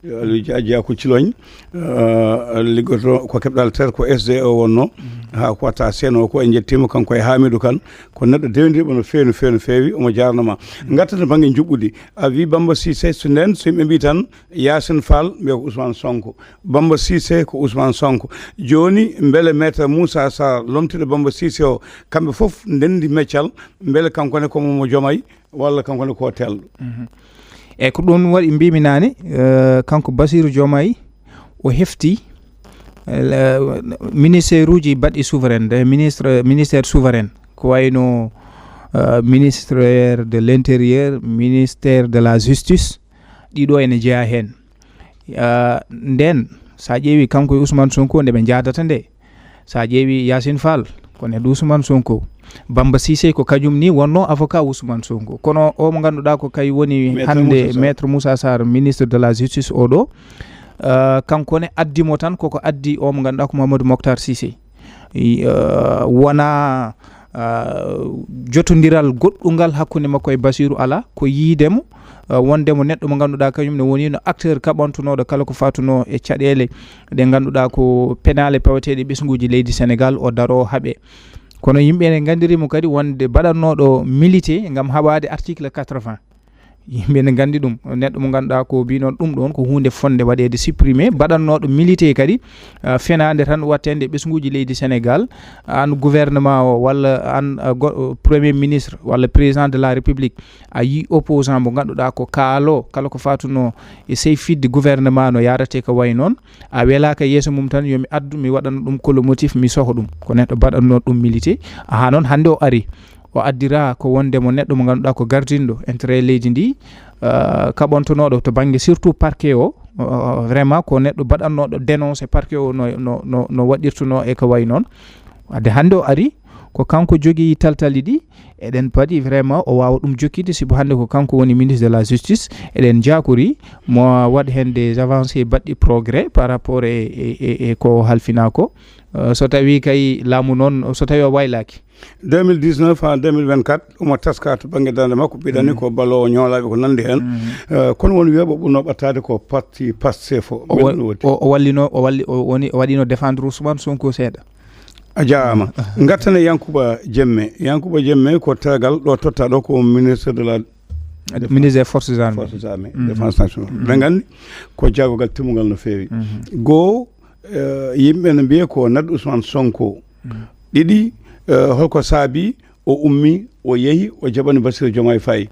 Aliou Dia, jeyaa ko Ciloñ, ah, liggoto ko keɓɗal tet ko S D O wonno, haa ko watta C N O ko, en njettiima kanko e Hamidou Kane, ko neɗɗo dewndirɗo no feewi, no feewi, no feewi, omo jaarnoma. Ngarten to bannge njuɓɓudi, a wi Bamba Cissé, so nden, so yimɓe mbi tan, Yacine Fall, mbiya ko Ousmane Sonko. Bamba Cissé ko Ousmane Sonko. Jooni, mbele Maître Moussa Sarr, lomtiiɗo Bamba Cissé o, kamɓe fof ndenndi meccal, mbele kanko ne ko mo Diomaye, walla kanko ne ko telɗo? Mhm. Eyyi, ko ɗum waɗi mbimi naane, eh, kanko Bassirou Diomaye, o hefti, eh, le-, ministère uji baɗɗi souverain, des ministres, ministère souverain, ko wayno, eh, ministère de l'intérieur, ministère de la justice, ɗiɗo ene jeyaa heen. Ah, nden, so a ƴeewi kanko e Ousmane Sonko nde ɓe njaadata nde, so a ƴeewi Yacine Fall, ko neɗɗo Ousmane Sonko. Bamba Cissé ko kañum ni wonno avocat Ousmane Sonko. Kono o mo ngannduɗaa ko kay woni Maître hannde Moussa Sarr. Maître Moussa Sarr, ministre de la justice oɗo, ah, kanko ne addi mo tan koko addi o mo ngannduɗaa ko Mamadou Mokhtar Cissé. I, eh, wona, eh, jotondiral goɗɗungal hakkunde makko e Basiru, alaa, ko yiide mo, eh, wonde mo neɗɗo mo ngannduɗaa kañum ne woni no acteur kaɓantunooɗo kala ko fatunoo e caɗeele ɗe ngannduɗaa ko penaale paweteeɗe ɓesnguuji leydi Senegal, o daroo haɓe. Kono yimɓe ne nganndiri mo kadi wonde baɗannooɗo milité ngam haɓaade article quatre-vingts. Yimɓe ne nganndi ɗum. Neɗɗo mo ngannduɗaa ko mbiy noon ɗum ɗoon ko huunde fonnde waɗeede supprimé, baɗannooɗo milité kadi, ah, fenaande tan wattende ɓesnguuji leydi Senegal, aan gouvernement o walla aan, ah, go-, premier ministre walla président de la République, a yii opposant mo ngannduɗaa ko kaalo, kala ko fatunoo e sey fidde gouvernement no yaarate ko wayi noon, a welaaka yeeso mum tan yo mi addu, mi waɗana ɗum colomotif, mi soho ɗum. Ko neɗɗo baɗannoo ɗum milité, haa noon hannde o ari. O addira ko wonde mo neɗɗo mo ngannduɗaa ko gardinɗo intérêt leydi ndi, ah, kaɓontonooɗo to bannge surtout parquet o, ah, vraiment ko neɗɗo baɗannooɗo dénoncé parquet o no, no, no, no waɗirtunoo e ko wayi noon. Wadde hannde o ari, ko kanko jogii taltali ɗi, eɗen paɗi vraiment o waawa ɗum jokkide, sibu hannde ko kanko woni ministre de la justice, eɗen njaakori mo waɗ heen des avancées baɗɗi progrès par rapport e, e, e, e ko halfinaa ko. Ah, so tawii kay laamu noon, so tawii o waylaaki. Deux mille dix-neuf haa deux mille vingt-quatre, omo taska to bannge darnde makko, mbiɗani ko balloowo ñoolaaɓe, ko nanndi heen. Eh, kono won wiyeeɓe ɓurnoo ɓattaade ko parti Pastef o. O wa-, o, o wallino, o walli, o woni, o waɗino défendre Ousmane Sonko seeɗa. A jaaraama. Ngarten e Yankuba Jemme. Yankuba Jemme ko tergal ɗo totta ɗo ko ministre de la Ministre des Forces Armées. Forces Armées, Défense Nationale. Ɓe nganndi ko jaagogal timmungal no feewi. Goo, eh, yimɓe ne mbiya ko neɗɗo Ousmane Sonko. Ɗiɗi, eh, holko saabi o ummi, o yehi, o jaɓani Bassirou Diomaye Faye.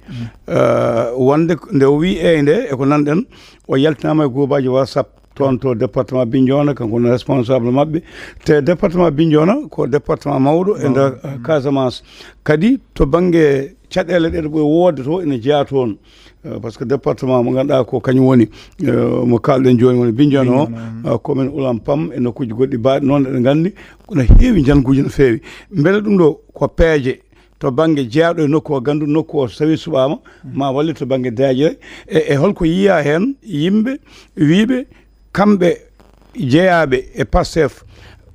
Eh, wonde nde o wi eyi nde, e ko nanɗen, o yaltinaama e groupaaji WhatsApp toon to département Bignona, kanko woni responsable maɓɓe. Te département Bignona ko département mawɗo e nder, eh, Casamance. Kadi to bannge caɗeele ɗe ɗo ɓuri woodde to ene jeyaa toon. Eh, par ce que département mo ngannduɗaa ko kañum woni, eh, mo kaalɗen jooni woni Bignona o, eh, commune Oulam Pam e nokkuuji goɗɗi baaɗi noon eɗen nganndi, kono heewi njannguuji no feewi. Mbele ɗum ɗo ko peeje to bannge jeyaaɗo e nokku o, ganndu nokku o so tawii suɓaama, ma wallit to bannge deeƴre, e, e holko yiyaa heen yimɓe wiiɓe kamɓe jeyaaɓe e Pastef,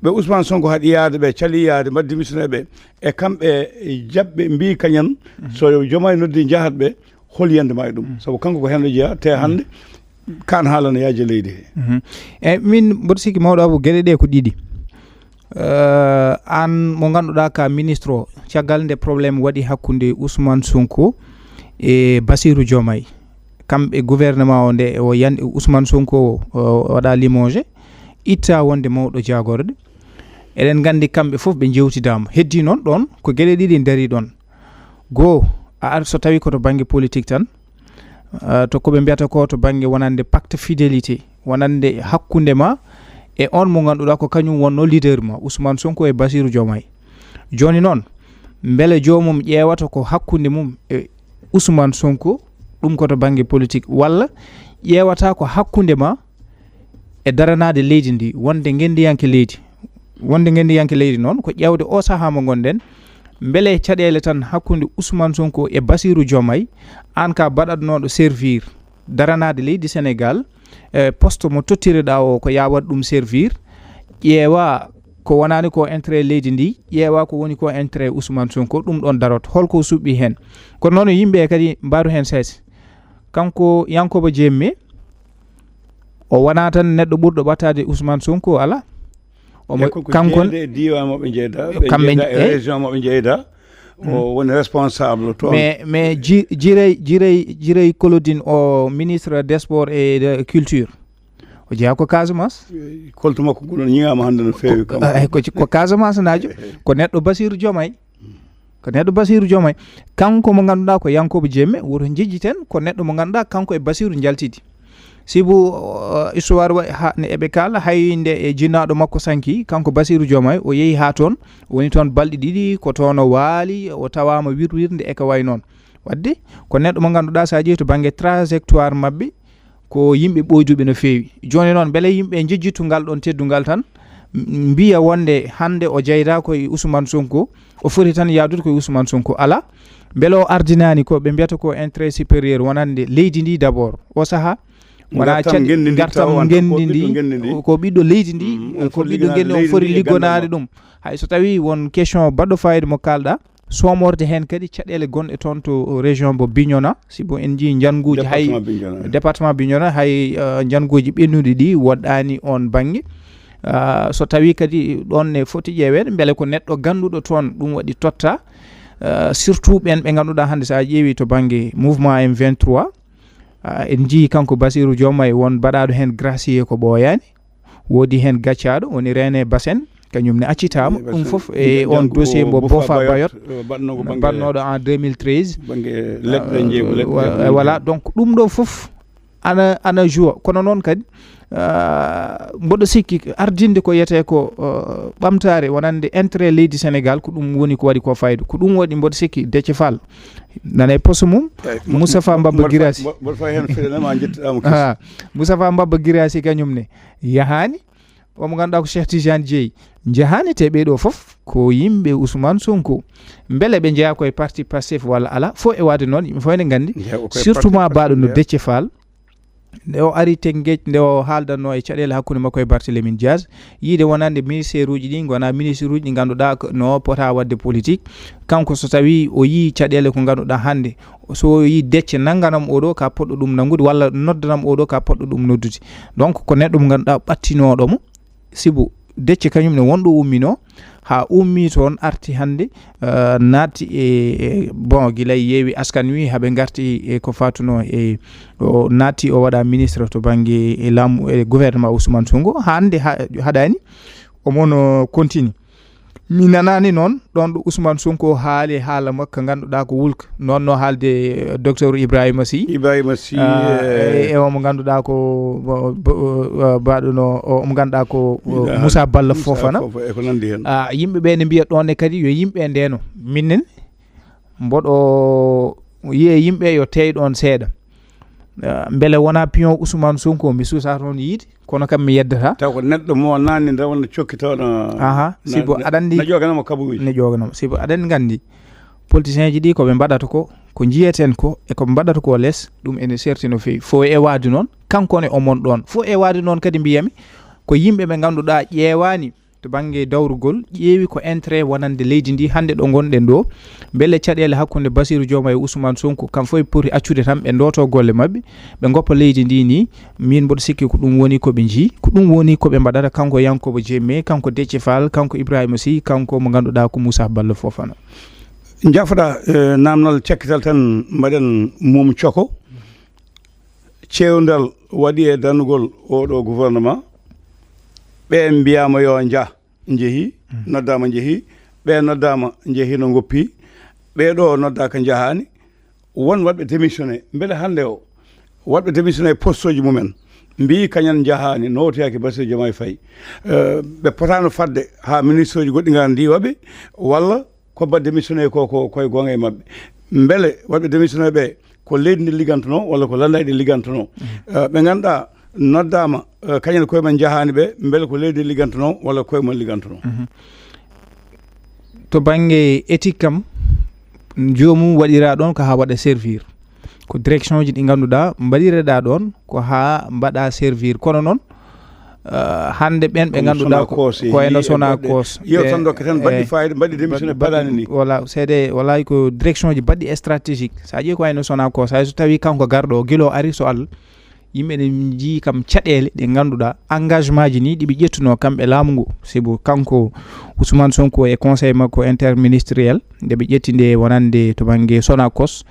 ɓe Ousmane Sonko haɗi yaade ɓe, cali yaade, mbaɗi démissionné ɓe, e kamɓe jaɓɓe mbiyi kañan, so Diomaye noddi njahat ɓe, hol yiyannde ma e ɗum? Sabu kanko ko heen o jeyaa, te hannde kaan haala no yaaji e leydi he. Mhm. E min mboɗo sikki mawɗo Abou, geɗe ɗe ko ɗiɗi. Eh, aan mo ngannduɗaa ka ministre o, caggal nde problème waɗi hakkunde Ousmane Sonko e Bassirou Diomaye, kamɓe gouvernement o nde o yan-, Ousmane Sonko o, o waɗa limogé, itta wonde mawɗo jaagorɗe. Eɗen nganndi kamɓe fof ɓe njewtidaama. Heddii noon ɗoon ko geɗe ɗiɗi ndarii ɗoon. Goo, a ar so tawii ko to bannge politik tan, ah, to ko ɓe mbiyata ko to bannge wonande pacte fidélité, wonande hakkunde ma e on mo ngannduɗaa ko kañum wonnoo leader ma, Ousmane Sonko e Bassirou Diomaye. Jooni noon, mbele joomum ƴeewata ko hakkunde mum e Ousmane Sonko, ɗum ko to bannge politik, walla ƴeewata ko hakkunde ma e daranaade leydi ndi, wonde ngenndiyanke leydi? Wonde ngenndiyanke leydi noon, ko ƴeewde o sahaa mo ngonɗen, mbele caɗeele tan hakkunde Ousmane Sonko e Bassirou Diomaye, aan ka baɗatnooɗo servir daranaade leydi Sénégal, e poste mo tottiriɗaa o, ko yaa waɗ ɗum servir, ƴeewa ko wonaani ko intérêt leydi ndi, ƴeewa ko woni ko intérêt Ousmane Sonko, ɗum ɗoon darot. Holko suɓɓi heen? Kono noon, yimɓe kadi mbaru heen sees. Kanko Yankoba Diémé, o wonaa tan neɗɗo ɓurɗo ɓattaade Ousmane Sonko, ala. Omo, e ko, ko kanko jeeyde e diiwaan mo ɓe njeyda, ɓe kamɓe njeyda e, eh? Région mo ɓe njeyda. O woni responsable toon. Mais, mais ji-, Jirey, Jirey, Jirey Claudine, o ministre des sports et de culture. O jeyaa ko Casamance. Koltu makko ngu ɗoon ñiŋaama hannde no feewi kam. Eh, ko, ko Casamance naajo. Ko neɗɗo Bassirou Diomaye. Ko neɗɗo Bassirou Diomaye. Kanko mo ngannduɗaa ko Yankoba Diémé, woto njejjiten, ko neɗɗo mo ngannduɗaa kanko e Bassirou njaltidi. Sibu, uh, histoire wa-, ha, ne eɓe kaala, hay nde e jinnaaɗo makko sanki, kanko Bassirou Diomaye, o yehi haa toon, o woni toon balɗe ɗiɗi, ko toon o waali, o tawaama wirwirnde e ko wayi noon. Wadde, ko neɗɗo mo ngannduɗaa, so a ƴeewi to bannge trajectoire maɓɓe, ko yimɓe ɓooyduɓe no feewi. Jooni noon, mbele yimɓe njejjitu ngal ɗoon teddungal tan, m-, mbiya wonde hannde o jeyda ko e Ousmane Sonko, o foti tan yahdude ko e Ousmane Sonko? Alaa. Mbele o ardinaani ko ɓe mbiyata ko intérêt supérieur wonande leydi ndi d'abord? O sahaa, wona ngartam ngenndi ndi, ngartam tawa wonta ko ngenndi ndi, ɓiɗɗo ngenndi ndi. Ko ɓiɗɗo leydi ndi, mm, ko ɓiɗɗo ngenndi, on foti liggonaade ɗum. Hay so tawii won question baɗɗo fayida mo kaalɗa, soomorde heen kadi caɗeele gonɗe toon to région mo Bignona, sibu en njii njannguuji hay département Bignona, hay, eh, njannguuji ɓennuɗi ɗi woɗɗaani oon bannge. Ah, so tawii kadi ɗoon ne foti ƴeeweede, mbele ko neɗɗo gannduɗo toon ɗum waɗi totta, ah, surtout ɓeen ɓe ngannduɗaa hannde so a ƴeewi to bannge mouvement M vingt-trois, ah, en njii kanko Bassirou Diomaye won baɗaaɗo heen gracier ko ɓooyaani. Woodi heen gaccaaɗo, woni René Bassène, kañum ne accitaama. René Bassène. Ɗum fof e on dossier mo Bofa Bayot, eh, baɗnooɗo en deux mille treize. Bannge leɗɗe, eh, njeeygu leɗɗe, wa-, leɗɗe. Voilà, donc ɗum ɗo fof ana, ana joua. Kono noon kadi, ah, mboɗo sikki ardinde ko yetee ko, eh, ɓamtaare wonande intérêt leydi Sénégal, ko ɗum woni ko waɗi ko fayda. Ko ɗum waɗi mboɗo sikki Déthié Fall nana e poste mum. Eyi, mo-, Moustapha mo-, Mbaba mboɗo fa-, Guirassy. Mbo-, mboɗo fayi heen fiɗe ma njettuɗaa mo. Ah, Moustapha Mbaba Guirassy kañum ne yahaani. Omo ngannduɗaa ko Cheikh Tidiane Dièye, njahaani, te ɓee ɗoo fof ko yimɓe Ousmane Sonko. Mbele ɓe njeyaa koye parti Pastef walla alaa? Fof e waade noon, yimɓe fof ene nganndi. Njeyaa ko koye surtout parti ma Pastef, baaɗo no njeyaa. Déthié Fall, nde o ari Tëngéej, nde o haaldanno e caɗeele hakkunde makko e Barthélémy Dias, yiide wonande ministère uji ɗi ngonaa ministre uji ɗi ngannduɗaa ko no pota waɗde politique. Kanko so tawii o yii caɗeele ko ngannduɗaa hannde, so o yii Déthié nannganam oɗo ka poɗɗo ɗum nanngude, walla noddanam oɗo ka poɗɗo ɗum noddude. Donc ko neɗɗo mo ngannduɗaa ɓattinooɗo mo, sibu Déthié kañum ne wonɗo umminoo, haa ummii toon arti hannde, eh, naatti e, e, bon, gila e Yewwi Askan Wi, haa ɓe ngarti e ko faatuno e, o naatti o waɗa ministre to bannge e laamu e gouvernement Ousmane Sonko, hannde ha-, haɗaani, omo no continue. Mi nanaani noon ɗoon ɗo Ousmane Sonko haali haala makko ngannduɗaa ko wulka. Noon no haalde, eh, docteur Ibrahima Sy. Ibrahima Sy, ah, eh, e, e omo ngannduɗaa ko, bo-, bo-, eh, baɗuno, o, omo ngannduɗaa ko, o, Moussa Balla Fofana. Fofana, e ko nanndi heen. Ah, yimɓe ɓe ne mbiya ɗoon ne kadi yo yimɓe ndeeno. Minen mboɗo yiya yimɓe yo teey ɗoon seeɗa. Ah, mbele wonaa pion Ousmane Sonko mi suusa toon yiide, kono kam mi yeddata. Taw ko neɗɗo mo naani nde wonno cokkitooɗo. Aha, na, sibu na, aɗa anndi na ƴooganamo kabuuji. Ne ƴooganamo. Sibu aɗa anndi nganndi, politicienji ɗi ko ɓe mbaɗata ko, ko njiyeten ko, e ko ɓe mbaɗata ko les, ɗum ene serti no feewi. Fof e waade noon, kanko ne omon ɗoon. Fof e waade noon kadi mbiyami, ko yimɓe ɓe ngannduɗaa ƴeewaani to bannge dawrugol, ƴeewi ko intérêt wonande leydi ndi hannde ɗo ngonɗen ɗo. Mbele caɗeele hakkunde Bassirou Diomaye e Ousmane Sonko, kam fof e poti accude tan ɓe ndooto golle maɓɓe, ɓe ngoppa leydi ndi ni. Min mboɗo sikki ko ɗum woni ko ɓe njii, ko ɗum woni ko ɓe mbaɗata, kanko Yankoba Diémé, kanko Déthié Fall, kanko Ibrahima Sy, kanko mo ngannduɗaa ko Moussa Balla Fofana. Njafoɗa, eh, naamnal cakkital tan mbaɗen mum coko. Ceewndal waɗi e darnugol oɗo gouvernement. Ɓe mbiyaama yo njah, njehi, noddaama njehi, ɓe noddaama njehi no ngoppi, ɓe ɗo noddaaka njahaani, won waɗɓe démissionné. Mbele hannde o, waɗɓe démissionné poste uji mumen, mbiyi kañan njahaani, nootoyaaki Bassirou Diomaye Faye. Eh, ɓe potaano fadde haa ministre uji goɗɗi ngara ndiwa ɓe, walla ko ba démissionné ko, ko koye goonga e maɓɓe. Mbele waɗɓe démissionné ɓe, ko leydi ndi liggantonoo walla ko lanndayɗi liggantonoo? Eh, ɓe ngannduɗaa noddaama, eh, kañum koye men njahaani ɓe, mbele ko leydi ndi liggantonoo walla koye mum liggantonoo? Mhm. To bannge éthique kam, joomum waɗiraa ɗoon ko haa waɗa servir. Ko direction ji ɗi ngannduɗaa mbaɗireɗaa ɗoon ko haa mbaɗa servir. Kono noon, eh, hannde ɓeen ɓe ngannduɗaa ko, ko wayno Sonacos, iyo, tan dokke tan mbaɗi fayida, mbaɗi démissionné baɗani ni. Voilà, c'est des, voilà ko direction ji baɗɗi stratégique. So a ƴeewi ko wayno Sonacos, hay so tawii kanko garɗo o, gila o ari so Allah, yimɓe ne njii kam caɗeele ɗe ngannduɗaa engagement ji ni ɗi ɓe ƴettunoo kamɓe laamu ngu. Sibu kanko Ousmane Sonko e conseil makko interministériel, nde ɓe ƴetti nde wonande to bannge Sonacos,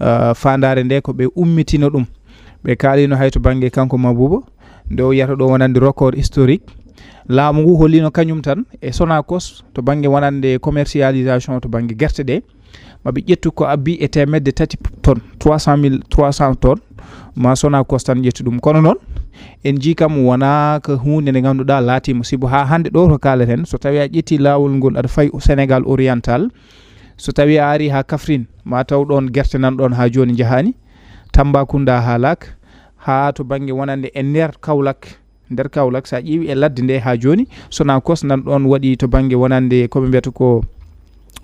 eh, faandaare nde ko ɓe ummitino ɗum. Ɓe kaalino hay to bannge kanko Mabouba, nde o yiyata ɗo wonande record historique. Laamu ngu hollino kañum tan e Sonacos to bannge wonande commercialisation to bannge gerte ɗe. Ma ɓe ƴettu ko abbi e teemedde tati tonnes, trois cent mille, trois cents tonnes, ma Sonacos tan ƴettu ɗum. Kono noon, en njii kam wonaa ko huunde nde ngannduɗaa laatiima, sibu haa hannde ɗo to kaaleten, so tawii a ƴetti laawol ngol aɗa fayi Sénégal oriental, so tawii a ari haa Kaffrine, ma taw ɗoon gerte nan ɗoon haa jooni njahaani, Tambacounda haalaaka, haa to bannge wonande e nder Kaolack, nder Kaolack, so a ƴeewi e ladde nde haa jooni, Sonacos nan ɗoon waɗi to bannge wonande ko ɓe mbiyata ko,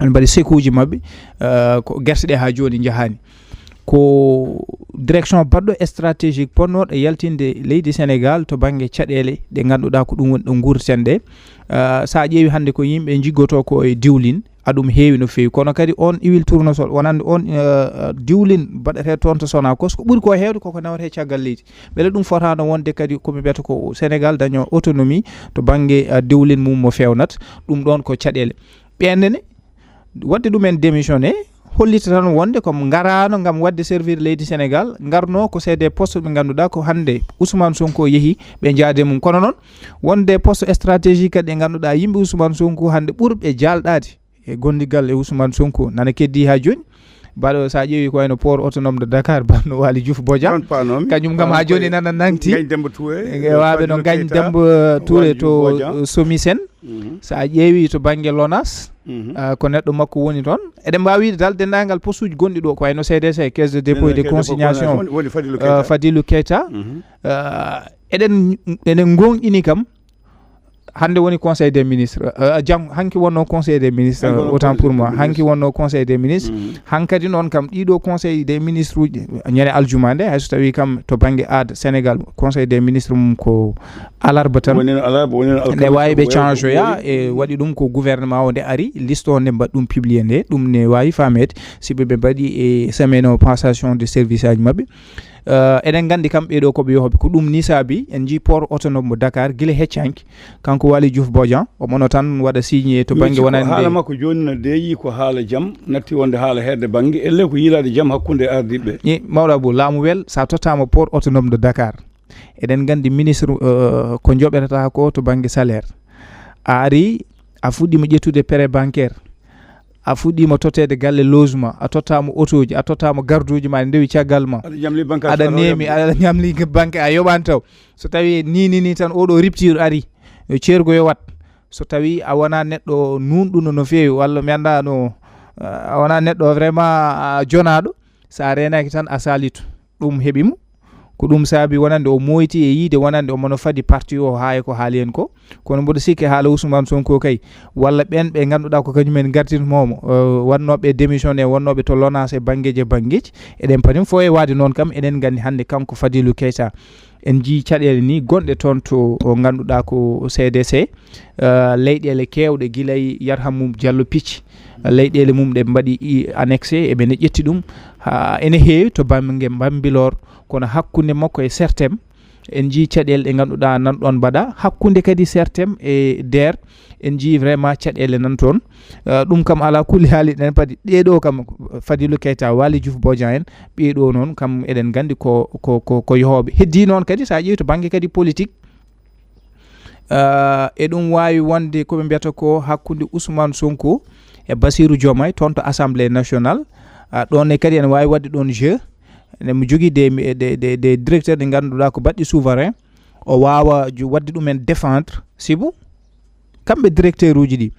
ene mbaɗi sekuuji maɓɓe, eh, ko gerte ɗe haa jooni njahaani. Ko direction baɗɗo stratégique ponnooɗo yaltinde leydi Sénégal to bannge caɗeele ɗe ngannduɗaa ko ɗum woni ɗo nguurten ɗe. Eh, so a ƴeewi hannde ko yimɓe njiggotoo ko e diwlin, aɗum heewi no feewi. Kono kadi on huile tournesol, wonande on, eh, diwlin baɗetee toon to Sonacos, ko ɓuri ko heewde koko nawetee caggal leydi. Mbele ɗum fotaano wonde kadi ko ɓe mbiyata ko Sénégal dañoo autonomie to bannge, eh, diwlin mum mo feewnata? Ɗum ɗoon ko caɗeele. Ɓeen ne, waɗde ɗum en démissionné, hollita tan wonde ko ngaraano ngam waɗde servir leydi Sénégal, ngarnoo ko c'est des postes ɓe ngannduɗaa ko hannde Ousmane Sonko yehi ɓe njaade mum. Kono noon, wonde poste stratégique kadi ɗe ngannduɗaa yimɓe Ousmane Sonko hannde ɓurɓe jaalɗaade e gondigal e Ousmane Sonko nana keddii haa jooni. Baɗo, so a ƴeewi ko wayno port autonome de Dakar, banno Waly Diouf Bodian, kañum kam haa jooni nana nangti. Ngagne Demba Touré, e waaɓe no Ngagne Demba Touré to, eh, Somisen. Mhm. So a ƴeewi to bannge Lonas, mhm, ah, ko neɗɗo makko woni toon. Eɗen mbaawi wiide dal denndaangal postuuji gonɗi ɗo, ko wayno C D C, Caisse de dépôt et de consignation, woni, woni Fadilou, ah, Keita. Fadilou Keita. Mhm. Ah, eɗen, eɗen ngoongɗini kam, hannde woni Conseil des ministres, euh, jang-, hanki wonno Conseil des ministres, hanki wonno autant pour moi, hanki wonno Conseil des ministres. Mm. Hankadi noon kam, ɗiɗo Conseil des ministres uji, ñande aljuma nde, hay so tawi kam to bannge aada Sénégal, Conseil des ministres mum ko alarba tan. Woni no alarba, woni no alkamiisa, ne waawi ɓe change ya, e waɗi ɗum ko gouvernement o nde ari, liste o nde mbaɗ ɗum publié nde, ɗum ne waawi faameede, si ɓe, ɓe mbaɗi e semaine o passation de service aji maɓɓe. Eh, eɗen nganndi kam ɓee ɗoo ko ɓe yohooɓe. Ko ɗum nii saabi en njii port autonome mo Dakar gila heccanki. Kanko Waly Diouf Bodian, o mono tan waɗa signé to bannge wonande. Haala makko jooni no deeƴi ko haala jam, natti wonde haala heedde bannge, ellee ko yiilaade jam hakkunde ardiiɓe. Mawɗo Abou, laamu wel, so a tottaama port autonome de Dakar, eɗen nganndi ministre, eh, ko njoɓetata ko to bannge salaire. A ari, a fuɗɗiima ƴettude prêt bancaire. A fuɗɗiima totteede galle logement, a tottaama otooji, a tottaama garduuji ma, ndewi caggal ma. Aɗa ñamli banque, aɗa neemi, aɗa ñamli banque, a yoɓaani taw. So tawii ni, ni, ni tan oɗo rupture ari, yo ceergo yo wat. So tawii a wonaa neɗɗo nuunɗuno no feewi, walla mi anndaa no, a wonaa neɗɗo vraiment, a, jonaaɗo, so a reenaaki tan a saalitu. Ɗum heɓi mo. Ko ɗum saabi wonande o mooyti e yiide wonande omo no fadi parti o haa e ko haali heen ko. Kono mboɗo sikki haala Ousmane Sonko kay, walla ɓeen ɓe ngannduɗaa ko kañum en ngartirnoomo, eh, wonnooɓe démissionné, wonnooɓe to Lonas e banngeeji e banngeeji, eɗen pari fof e waade noon kam, eɗen nganndi hannde kanko Fadilou Keita, en njii caɗeele ni gonɗe toon to o ngannduɗaa ko C D C, eh, leyɗeele keewɗe gila e Yarhamou Diallo Picc, leyɗeele mum ɗe mbaɗi i annexé, eɓe ne ƴetti ɗum, haa ene heewi to bannge Bambilor, kono hakkunde makko e Sertem, en njii caɗeele ɗe ngannduɗaa nan ɗoon mbaɗa, hakkunde kadi Sertem e DER, en njii vraiment caɗeele nan toon. Eh, ɗum kam alaa kulli haali ɗen padi. Ɗee ɗoo kam, Fadilou Keita, Waly Diouf Bodian en, ɓee ɗoo noon kam eɗen nganndi ko, ko, ko, ko yohooɓe. Heddii noon kadi, so a ƴeewi to bannge kadi politique, Uh, eɗum waawi wonde ko ɓe mbiyata ko hakkunde Ousmane Sonko e Bassirou Diomaye toon to Assemblée nationale. Uh, ɗoon ne kadi ene waawi waɗde ɗoon jeu. Ene jogii des, des, des, des directeurs ɗi ngannduɗaa ko baɗɗi souverain. O waawa ju- waɗde ɗumen défendre. Sibu kamɓe directeur uji ɗi,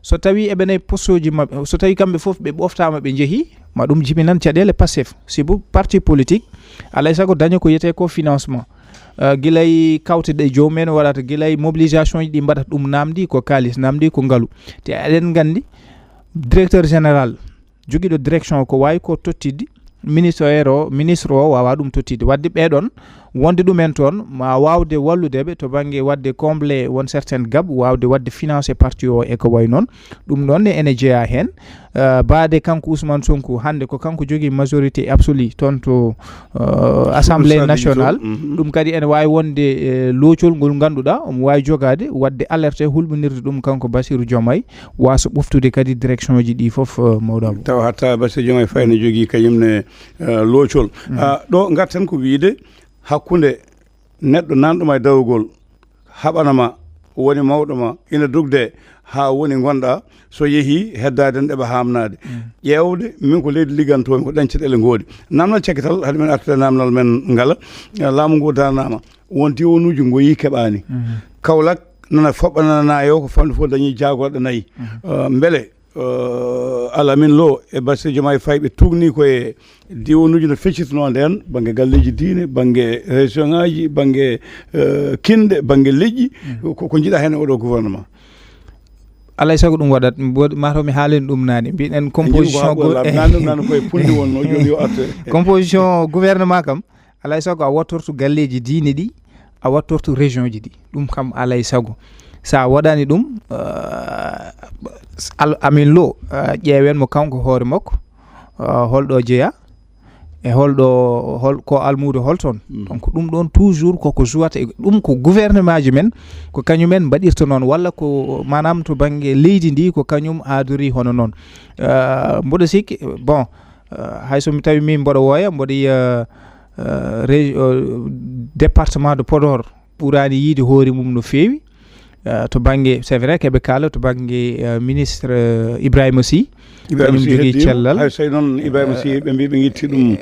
so tawi eɓe nayi poste uji maɓɓe, so tawi kamɓe fof ɓe ɓoftama ɓe jeehi, ma ɗum jibinan caɗele Pastef. Sibu parti politique, alay sago daña ko yiyete ko financement. Uh, gilay kawte ɗe jomumen waɗata, gilay mobilisation ji ɗi mbaɗata, ɗum namdi ko kalis, namdi ko ngalu. Te aɗen nganndi directeur général jogiiɗo direction ko waawi ko tottidde, ministre o ministre o waawa ɗum tottidde. Wadde ɓeɗon wonde ɗumen toon ma waawde wallude ɓe to bannge waɗde comble won certaine gab, waawde waɗde financé parti o e ko wayi noon. Ɗum ɗon ne ene jeyaa heen. Uh, baade kanko Ousmane Sonko hannde ko kanko jogii majorité absolue toon to uh, Assemblée nationale. Ɗum kadi ene waawi wonde e loocol ngol ngannduɗaa omo waawi jogaade waɗde alerte, hulɓinirde ɗum kanko Bassirou Diomaye, waasa ɓoftude kadi direction ji ɗi fof. Uh, mawɗo Abou, tawa hatta Bassirou Diomaye Faye ne jogii kañum ne uh, loocol. Uh, ɗo ngarten ko wiyde hakkunde neɗɗo nanɗo ma e dawrugol, haɓana ma, woni mawɗo ma, ina dogde haa woni ngonɗa, so yehi heddaade en ɗeɓa haamnaade. Ƴeewde min ko leydi liggantoomi, ko ɗen caɗeele ngoodi. Namnal cekkital, hade men artude namnal men ngala, eh, laamu ngu daranaama, won diwonuuji ngoyi keɓaani. Kaolack nana foɓɓa nana naayo, ko famɗi fof dañi jaagorɗe nayi. Eh, mbele uh, Alamin Lo e Bassirou Diomaye Faye ɓe tugni ko e diwonuuji no feccirtunoo ndeen, bannge galleeji diine, bannge région ngaji, bannge uh, kinɗe, bannge leƴƴi, ko, ko njiɗa heen e oɗo gouvernement? Alay sago ɗum waɗat, mbo- mataw mi haalino ɗum naane, mbiɗen composition gou- nani ɗum nani koye punndi wonno, jooni yo arte. Composition gouvernement kam, alay sago a wattorto galleeji diine ɗi, a wattorto région ji ɗi. Ɗum kam alay sago. So a waɗani ɗum, uh, al- Amin Lo, uh, ƴeewen mo kanko hoore makko, uh, holɗo jeya e holɗo hol ko almuudo hol toon. Donc ɗum ɗon toujours koko jouata e ɗum, ko gouvernement ji men, ko kañumen mbaɗirta noon, walla ko maanaam to bannge leydi ndi ko kañum aadori hono noon. Uh, mboɗo sikki, bon, uh, hay so mi tawi min mboɗo wooya, mboɗo yiya uh, ré- uh, département de Podor ɓuraani yiide hoore mum no feewi. Uh, to bannge, c'est vrai keɓe kaala to bannge uh, ministre uh, Ibrahima Sy, kañum jogii cellal. Hay so noon Ibrahima Sy ɓe mbi ɓe ngitti ɗum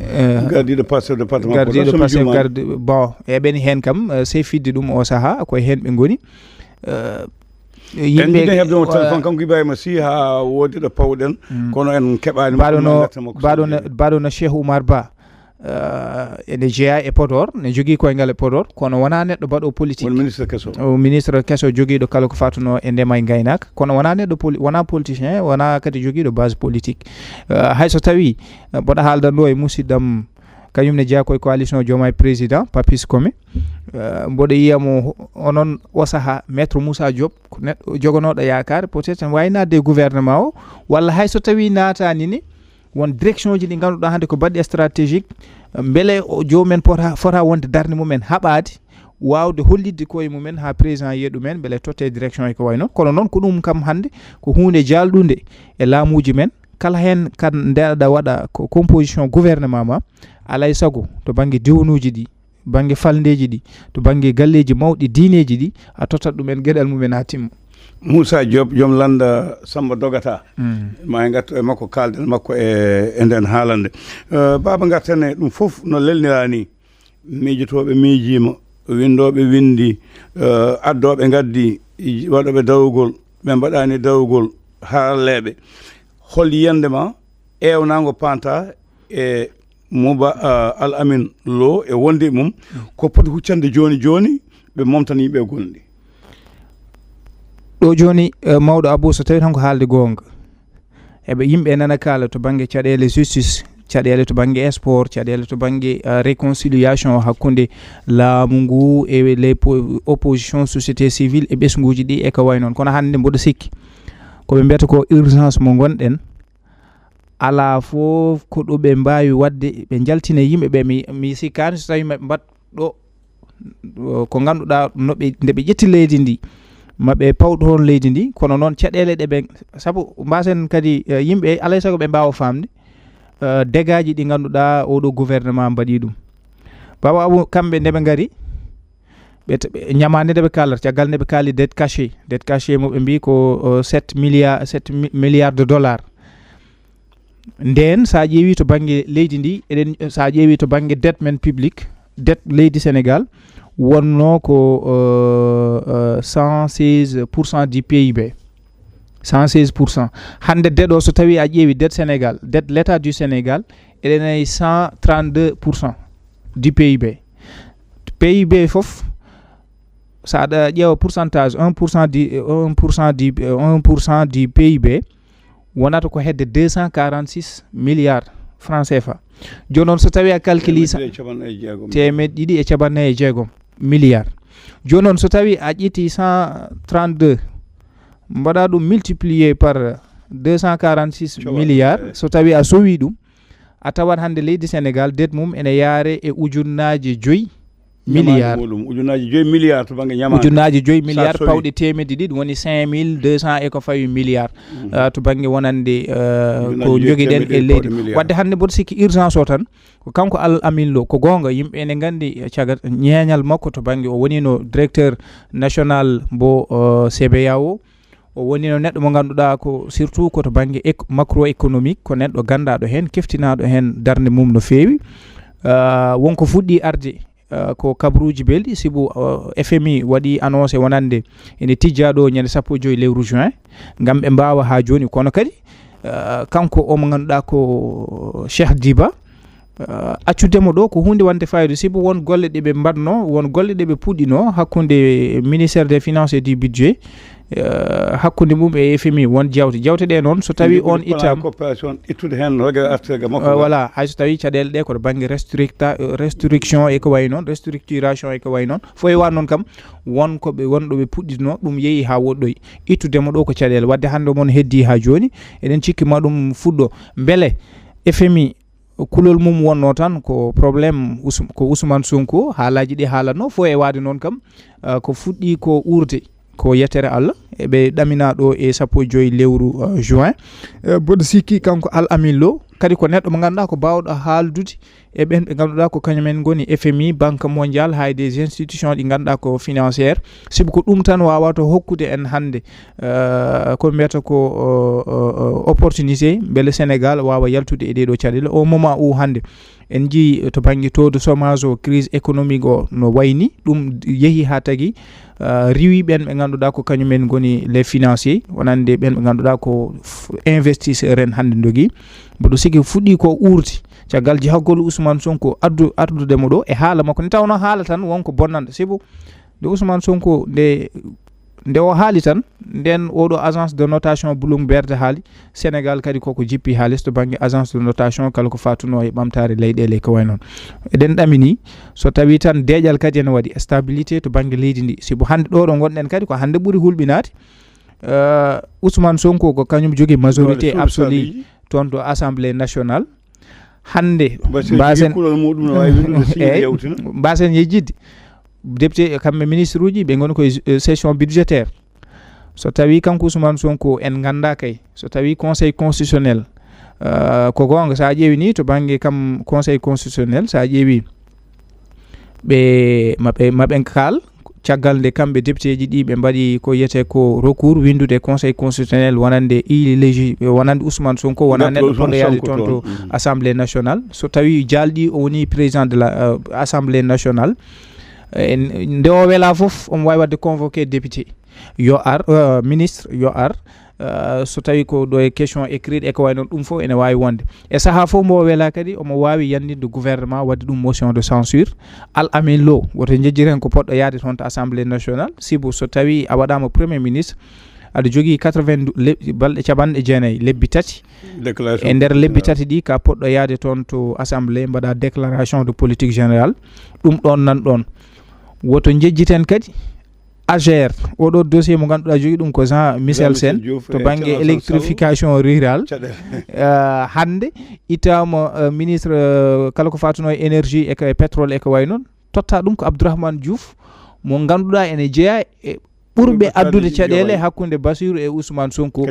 gardiiɗo Pastef département, gardiiɗo Pastef gardi, bon, eɓen heen kam uh, sey fidde ɗum o sahaa koye heen ɓe ngoni. Uh, yimɓe heɓde mo téléphone kanko Ibrahima Sy haa woodi ɗo pawɗen, kono en keɓaani mo. Mbaɗono, mbaɗono Cheikh Oumar Ba. Uh, ene jeyaa e Podor, ne jogii koyngal e Podor, kono wonaa neɗɗo baɗo politique. Won ministre keso. O ministre keso jogiiɗo kala ko fatunoo e ndema e ngaynaaka, kono wonaa neɗɗo poli- wonaa politicien, wonaa kadi jogiiɗo base politique. Uh, hay so tawii uh, mboɗo haaldanɗo e musidɗam, kañum ne jeyaa koye coalition Diomaye Président, Papis Komi. Uh, mboɗo yiya mo onon o sahaa, Maître Moussa Diop, ko neɗɗo jogonooɗo yaakaare, peut-être ne waawi naatde e gouvernement o, walla hay so tawii naataani ni, won direction ji ɗi ngannduɗaa hannde ko baɗɗi stratégique, mbele o joomumen pota fota wonde darnde mumen haɓaade waawde hollitde koye mumen haa président yiya ɗumen mbele totte direction e ko wayi noon. Kono noon ko ɗum kam hannde ko huunde jaalɗunde e laamuuji men, kala heen kan ndeɗa waɗa ko composition gouvernement ma, alay sago to bannge diwnuuji ɗi, bannge falndeeji ɗi, to bannge galleeji mawɗi diineeji ɗi, a tottat ɗumen geɗal mumen haa timma. Moussa Diop, joom lannda Samba Dogata. Ma en ngartu e makko, kaalden makko e e nden haalande. Uh, baaba, ngarten e ɗum fof no lelniraa ni. Miijotooɓe miijiima, winndooɓe winndi, uh, addooɓe ngaddi, waɗooɓe dawrugol, ɓe mbaɗaani dawrugol, haralleeɓe. Hol yiyannde ma eewnaango panta e Mouba uh, Al Amin Lo e wonde mum, ko poti huccande jooni jooni ɓe momtana yimɓe gonɗi? Ɗo jooni uh, mawɗo Abou, so tawi tan ko haalde goonga, eɓe yimɓe nana kaala to bannge caɗeele justice, caɗeele to bannge sport, caɗeele to bannge uh, réconciliation hakkunde laamu ngu e les opposition, société civile e ɓesnguuji ɗi e ko wayi noon. Kono hannde mboɗo sikki ko ɓe mbiyata ko urgence mo ngonɗen, alaa fof ko ɗo ɓe mbaawi waɗde ɓe njaltina yimɓe ɓe. Mi, mi sikkaani so tawi maɓe mbaɗ ɗo ko ngannduɗaa no ɓe, nde ɓe ƴetti leydi ndi, maɓe paw toon leydi ndi, kono noon caɗeele ɗe ɓe, sabu mbasen kadi uh, yimɓe alay sago ɓe mbaawa faamde uh, dégâts ji ɗi ngannduɗaa oɗo gouvernement mbaɗi ɗum. Baaba Abou, kamɓe nde ɓe ngari, Ɓe t- ɓe- ñamaande nde ɓe kaalata, caggal nde ɓe kaali dette cachée, dette cachée mo ɓe mbi ko, o, sept milliards, sept milliards de dollars. Nden, so a ƴeewi to bannge leydi ndi, eɗen so a ƴeewi to bannge dette men publique, dette leydi Sénégal wonno ko, euh, euh, cent seize pour cent du P I B. Cent seize pour cent. Hannde dette o, so tawi a ƴeewi dette Sénégal, dette l'État du Sénégal, eɗen e cent trente-deux pour cent du P I B. P I B fof, so aɗa ƴeewa pourcentage, un pour cent du, un pour cent du, un pour cent du P I B, wonata ko hedde deux cent quarante-six milliards francs C F A. Jooni noon, so tawi a calculi sa- Teemedde e capanɗe jeegom. Teemedde ɗiɗi e capanɗe jeegom milliards. Jooni noon, so tawi a ƴetti cent trente-deux, mbaɗa ɗum multiplié par deux cent quarante-six milliards, so tawi a sowi ɗum, a tawat hannde leydi Sénégal, dette mum ene yaare e ujunnaaje joyi milliards. Muɗum, ujunnaaje joyi milliards to bannge ñamaande. Ujunnaaje joyi milliards pawɗe teemedde ɗiɗi, woni cinq mille deux cents e ko fawi milliards. Ah, to bannge wonande, ah, ko jogiɗen e leydi. Wadde hannde mboɗo sikki urgence o tan, ko kanko Al Amin Lo. Ko goonga, yimɓe ene nganndi, eh, cagat ñeeñal makko to bannge o wonino directeur national mbo, ah, C B A O. O wonino neɗɗo mo ngannduɗaa ko surtout ko to bannge éco- macroéconomique, ko neɗɗo ganndaɗo heen, keftinaaɗo heen darnde mum no feewi. Ah, wonko fuɗɗi arde, ah, ko kabaruuji belɗi, sibu, ah, F M I waɗi annoncé wonande ene tijja ɗo ñande sappo e joyi lewru juin, ngam ɓe mbaawa haa jooni. Kono kadi, ah, kanko o mo ngannduɗaa ko Cheikh Diba, ah, accude mo ɗo ko huunde wonde faayiida, sibu won golle ɗe ɓe mbaɗno, won golle ɗe ɓe puɗɗino hakkunde ministère des finances et du budget, ah, hakkunde mum e F M I, won jawte. Jawte ɗe noon, so tawi on ittam, coopération, ittude heen rega artirga makko. Ah, voilà, hay so tawi caɗeele ɗe ko to bannge restricta- restriction e ko wayi noon, restructuration e ko wayi noon, fof e wa noon kam, won ko ɓe, won ɗo ɓe puɗɗitno, ɗum yehi haa woɗɗoyi. Ittude mo ɗo ko caɗeele. Wadde hannde mon heddi haa jooni, eɗen cikki ma ɗum fuɗɗo. Mbele F M I, kulol mum wonno tan ko problème Ousm- ko Ousmane Sonko, haalaaji ɗi haalatno, fof e waade noon kam, ah, ko fuɗɗi ko uurde, ko yettere Allah, eɓe ɗamina ɗo e sappo e joyi lewru, ah, juin. Eh, mboɗo sikki kanko Al Amin Lo, kadi ko neɗɗo mo ngannduɗaa ko baawɗo haaldude e ɓen ɓe ngannduɗaa ko kañumen ngoni F M I, Banque Mondiale, hay des institutions ɗi ngannduɗaa ko financière, sibu ko ɗum tan waawata hokkude en hannde, eh, ko mbiyata ko, o, o, o, opportunité, mbele Sénégal waawa yaltude e ɗee ɗoo caɗeele. O moment o hannde, en njii to bannge taux de chômage o, crise économique o no wayni, ɗum yehi haa tagi, eh, riiwi ɓen ɓe ngannduɗaa ko kañumen ngoni les financiers, wonande ɓen ɓe ngannduɗaa ko f- investisseur en hannde ndogi. Mboɗo sikki fuɗɗi ko uurti. Caggal jahagol Ousmane Sonko addu- ardude mo ɗo e haala makko, nde tawnoo haala tan won ko bonnanta, sibu nde Ousmane Sonko nde, nde o haali tan, nden oɗo agence de notation Bloomberg haali, Sénégal kadi koko jippi haalis to bannge agence de notation kala ko faatuno e ɓamtaare leyɗeele ko wayi noon. Eɗen ɗamini so tawi tan deeƴal kadi ene waɗi stabilité to bannge leydi ndi, sibu hannde ɗo ɗo ngonɗen kadi ko hannde ɓuri hulɓinaade. Eh, Ousmane Sonko ko kañum jogii majorité absolue toon to Assemblée nationale. Hannde mbasen, mbasen yejjidde député, kamɓe ministre uji, ɓe ngoni koye, eh, session budgétaire. So tawi kanko Ousmane Sonko en ngannda kay, so tawi Conseil constitutionnel, eh, ko goonga, so a ƴeewi ni to bannge kam Conseil constitutionnel, so a ƴeewi ɓe maɓe, maɓe kaal, caggal nde kamɓe député ji ɗi ɓe mbaɗi ko yiyetee ko recours winndude Conseil constitutionnel wonande illégi- wonande Ousmane Sonko, wona neɗɗo poɗɗo yaade toon to Assemblée nationale. So tawi jaalɗi o woni président de la, euh, Assemblée nationale, eh, nde o wela fof omo wawi wadde convoqué député yo ar, euh, ministre yo ar, euh, so tawi ko ɗo e question écrite e ko wayi noon, ɗum fof ene wawi wonde. E saaha fof mbo o wela kadi omo wawi yandinde gouvernement wadde ɗum motion de censure. Al Amin Lo, woto jejjir hen ko poɗɗo yaade toon to Assemblée nationale, sibu so tawi a waɗama premier ministre, aɗa jogii quatre-vingts le- balɗe capanɗe jeenayi, lebbi tati. E nder lebbi tati ɗi, ka poɗɗo yaade toon to Assemblée, mbaɗa déclaration de politique générale. Ɗum ɗon nan ɗon. Woto jejjiten kadi A G R, oɗo dossier mo ngannduɗaa jogii ɗum ko Jean Michel Sène to bannge électrification rurale. Euh, hannde ittaama, euh, ministre, euh, kala ko faatuno e énergie e ko e pétrole e ko wayi noon, totta ɗum ko Abdourahmane Diouf mo ngannduɗaa ene jeyaa e ɓurɓe addude caɗeele hakkunde Basiru e Ousmane Sonko.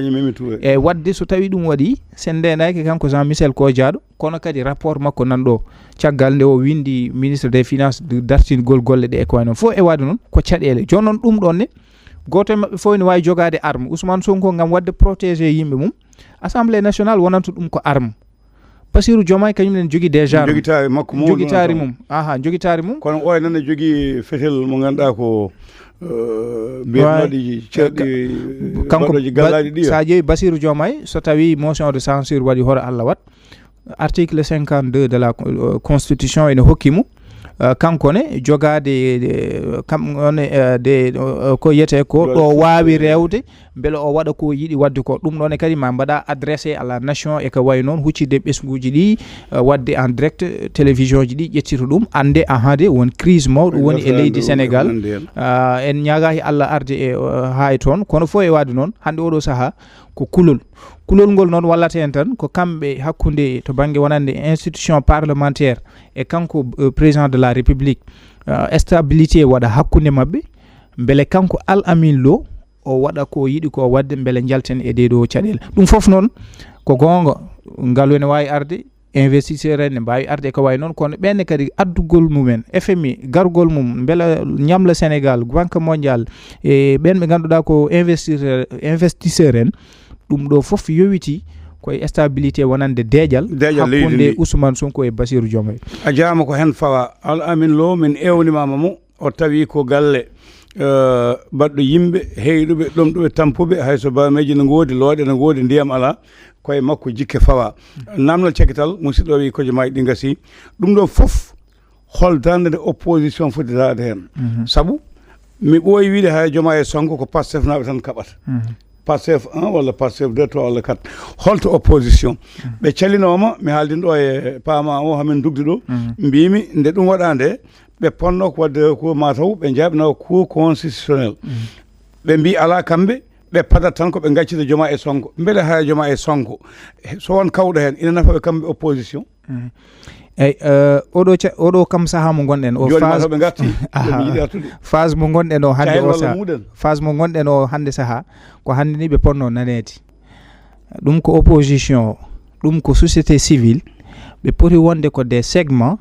E wadde so tawi ɗum waɗi, sen ndeenaaki kanko Jean Michel Kodiaɗo, kono kadi rapport makko nan ɗo, caggal nde o windi ministre des finances, dartingol golle ɗe e ko wayi noon. Fof e waɗde noon ko caɗeele. Jooni noon ɗum ɗon ne, gooto e maɓɓe fof ene waawi jogaade arme Ousmane Sonko ngam waɗde protéger yimɓe mum. Assemblée nationale wonanta ɗum ko arme. Basiru Diomaye kañum nen jogi déjà jogitaari makko mum. Jogitaari mum. Aha, jogitaari mum. Kono o nana jogi fetel mo ngannduɗaa ko biyeteeɗi cerɗi kanko. Sa ƴeewi Basiru Diomaye, so tawi motion de censure waɗi, hoto Allah wat, article cinquante-deux de la, euh, constitution ene hokki mo, euh, kanko ne jogaade, euh, kam on, euh, de, euh, ko yiyetee ko ɗo waawi rewde mbele o waɗa ko yiɗi waɗde ko. Ɗum ɗon ne kadi ma mbaɗa adressé à la nation e ko wayi noon, huccitde ɓesnguuji ɗi, euh, waɗde en direct, télévision ji ɗi ƴettita ɗum, annde, aha, de won crise mawɗo woni e leydi Sénégal. Euh, en ñaagaaki Allah arde e, euh, haa e toon, kono fof e waɗde noon, hannde oɗo sahaa ko kulol. Kulol ngol noon wallata en tan ko kamɓe hakkunde to bannge wonande institution parlementaire e kanko, euh, président de la République, euh, stabilité waɗa hakkunde maɓɓe, mbele kanko Al Amin Lo o waɗa ko yiɗi ko waɗde mbele njalten e ɗee ɗoo caɗeele. Ɗum fof noon ko goonga, ngalu ene waawi arde, investisseur en ne mbaawi arde e ko wayi noon, kono ɓeen ne kadi addugol mumen, F M I, gargol mum, mbela ñamla Sénégal, Banque Mondiale, e ɓeen ɓe ngannduɗaa ko investisseur, investisseur en, ɗum ɗo fof yowiti ko e stabilité wonande deeƴal hakkunde Ousmane Sonko e Bassirou Diomaye. A jaama, ko heen fawa. Al Amin Lo, min ewnimama mo, o tawi ko galle, eh, baɗɗo yimɓe, heyɗuɓe, ɗomɗuɓe, tampuɓe, hay so baameeji no ngoodi, looɗe no ngoodi, ndiyam alaa, koye makko jikke fawa. Namdal cakital, musidɗo o wi ko Diomaye ɗi ngasi. Ɗum ɗo fof, hol darnde nde opposition foti daraade heen? Mhm. Sabu, mi ɓooyi wiide hay Diomaye e Sonko ko Pastef naaɓe tan kaɓata. Mhm. Pastef un walla Pastef deux, trois walla quatre. Holto opposition? Mhm. Ɓe calinooma, mi haaldin ɗo e paama o, hamin dugde ɗo, mhm, mbimi nde ɗum waɗa nde, ɓe ponno ko waɗde ko mataw ɓe jaaɓna Cour constitutionnel. Mhm. Ɓe mbi alaa kamɓe, ɓe padat tan ko ɓe gaccita Diomaye e Sonko. Mbele haya Diomaye e Sonko, so won kawɗo heen, ina nafa ɓe kamɓe opposition? Mhm. Eyi, eh, oɗo ca-, oɗo kam sahaa mo ngonɗen o, jooni phase, mataw ɓe ngarti, aha, ɓe yiɗi artude. Phase mo ngonɗen o hannde o sahaa, phase mo ngonɗen o hannde sahaa, ko hannde ni ɓe ponno naneede. Ɗum ko opposition o, ɗum ko société civile, ɓe poti wonde ko des segments,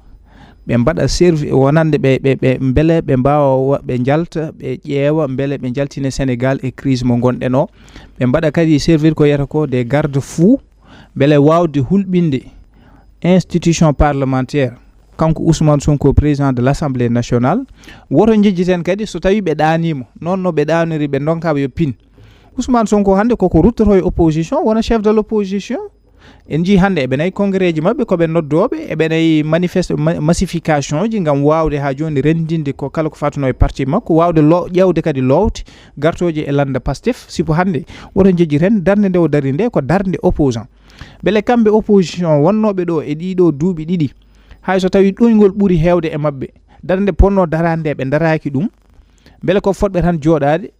ɓe mbaɗa servi-, wonande ɓe, ɓe, ɓe, mbele ɓe mbaawa wa-, ɓe njalta, ɓe ƴeewa, mbele ɓe njaltina Sénégal e crise mo ngonɗen o. Ɓe mbaɗa kadi servir ko wiyata ko des garde-fous, mbele waawde hulɓinde institution parlementaire, kanko Ousmane Sonko, président de l'Assemblée nationale, woto njejjiten kadi so tawi ɓe ɗaaniima, noon no ɓe ɗaaniri ɓe, ndonkaɓe yo pin. Ousmane Sonko hannde koko ruttoto e opposition, wona chef de l'opposition. En njii hannde eɓe nayi congrès ji maɓɓe, ko ɓe noddooɓe, eɓe nayi manifeste, ma-, massification ji ngam waawde haa jooni renndinde ko kala ko fatunoo e parti makko, waawde lo-, ƴeewde kadi loowte gartooje e lannda Pastef. Sibu hannde woto njejjiten darnde nde o dari nde ko darnde opposant. Mbele kamɓe opposition wonnooɓe ɗo e ɗii ɗo duuɓi ɗiɗi, hay so tawi ɗoyngol ɓuri heewde e maɓɓe, darnde ponno daraande ɓe ndaraaki ɗum, mbele ko fotɓe tan jooɗaade,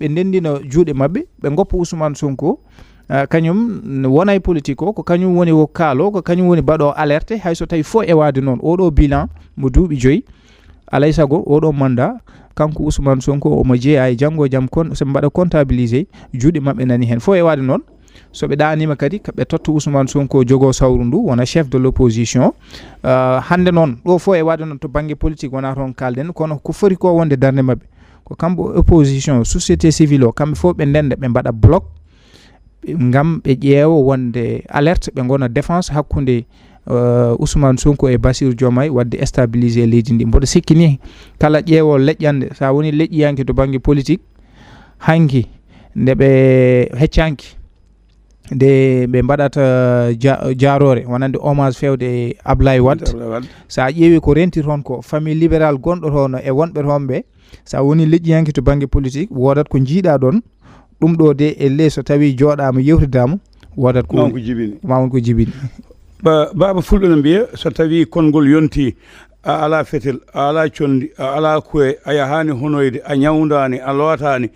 ɓe ndenndina juuɗe maɓɓe, ɓe ngoppa Ousmane Sonko, ah, kañum wona e politique o, ko kañum woni o kaalo, ko kañum woni baɗo alerte, hay so tawi fof e waade noon. Oɗo bilan mo duuɓi joyi, alay sago oɗo mandat, kanko Ousmane Sonko omo jeeya e janngo e jam kon, so ɓe mbaɗa comptabilisé, juuɗe maɓɓe nani heen. Fof e waade noon, so ɓe ɗaaniima kadi, ka ɓe totta Ousmane Sonko jogoo sawru ndu, wona chef de l'opposition. Ah, hannde noon, ɗo fof e waade noon to bannge politique wonaa toon kaalden, kono ko foti ko wonde darnde maɓɓe. Ko kamɓe opposition, société civile o, kamɓe fof ɓe ndenda, ɓe mbaɗa bloc, ɓe, ngam ɓe ƴeewa wonde alerte, ɓe ngona défense hakkunde, euh, Ousmane Sonko e Bassirou Diomaye, waɗde stabilisé leydi ndi. Mboɗo sikki ni, kala ƴeewo leƴƴannde, so a woni leƴƴiyanke to bannge politique, hanki nde ɓe heccanki, nde ɓe mbaɗata ja-, jaaroore, wonande hommage feewde e Ablaye Wade. Ablaye Wade. So a ƴeewi ko renti toon ko, famille libérale gonɗo toon e wonɓe toon ɓe, so a woni leƴƴiyanke to bannge politique, woodat ko njiiɗaa ɗoon, ɗum ɗo de, e ley so tawi jooɗaama, yewtidaama, woodat ko ma won ko jibini. Ma won ko jibini. Ba-, baaba fulɓe no mbiya, so tawi konngol yonti, a alaa fetel, a alaa conndi, a alaa kuye, a yahaani honoyde, a ñawndaani, a lootaani,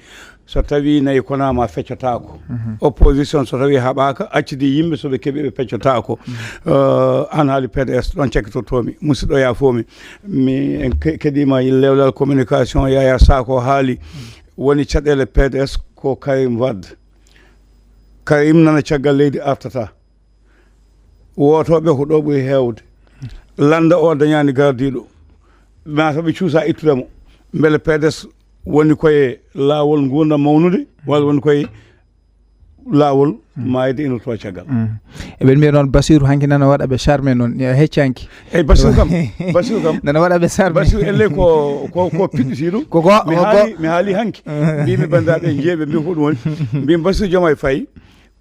so tawi nayi konaama, a feccotaako. Mhm. Opposition so tawi haɓaaka, accidi yimɓe, so ɓe keɓi, ɓe peccotaako. Mhm. Euh, aan haali P D S, ɗoon cakkitortoomi. Musidɗo, yaafoomi. Mi, en ke-, keɗiima lewlal communication, Yaya Sako haali. Mhm. woni caɗeele P D S ko Karim Wade. Karim nana caggal leydi artata. Wootooɓe ko ɗo ɓuri heewde. Lannda o dañaani gardiiɗo. Maa so ɓe cuusa ittude mo. Mbele P D S woni koye laawol nguurndam mawnude, walla woni koye laawol maayde ina to caggal? Mm. Eɓen mbiya noon Basiru hanki nana waɗa ɓe charme noon, e heccanki. Eyi, Basiru kam, Basiru kam. Nana waɗa ɓe charme. Basiru elle ko, ko, ko piɗɗitiiɗo. Ko go-, Mi ko go- haali, mi haali hanki. Mbimi banndiraaɓe njeeɓe, mbi ko ɗum woni. Mbimi Basiru Diomaye Faye,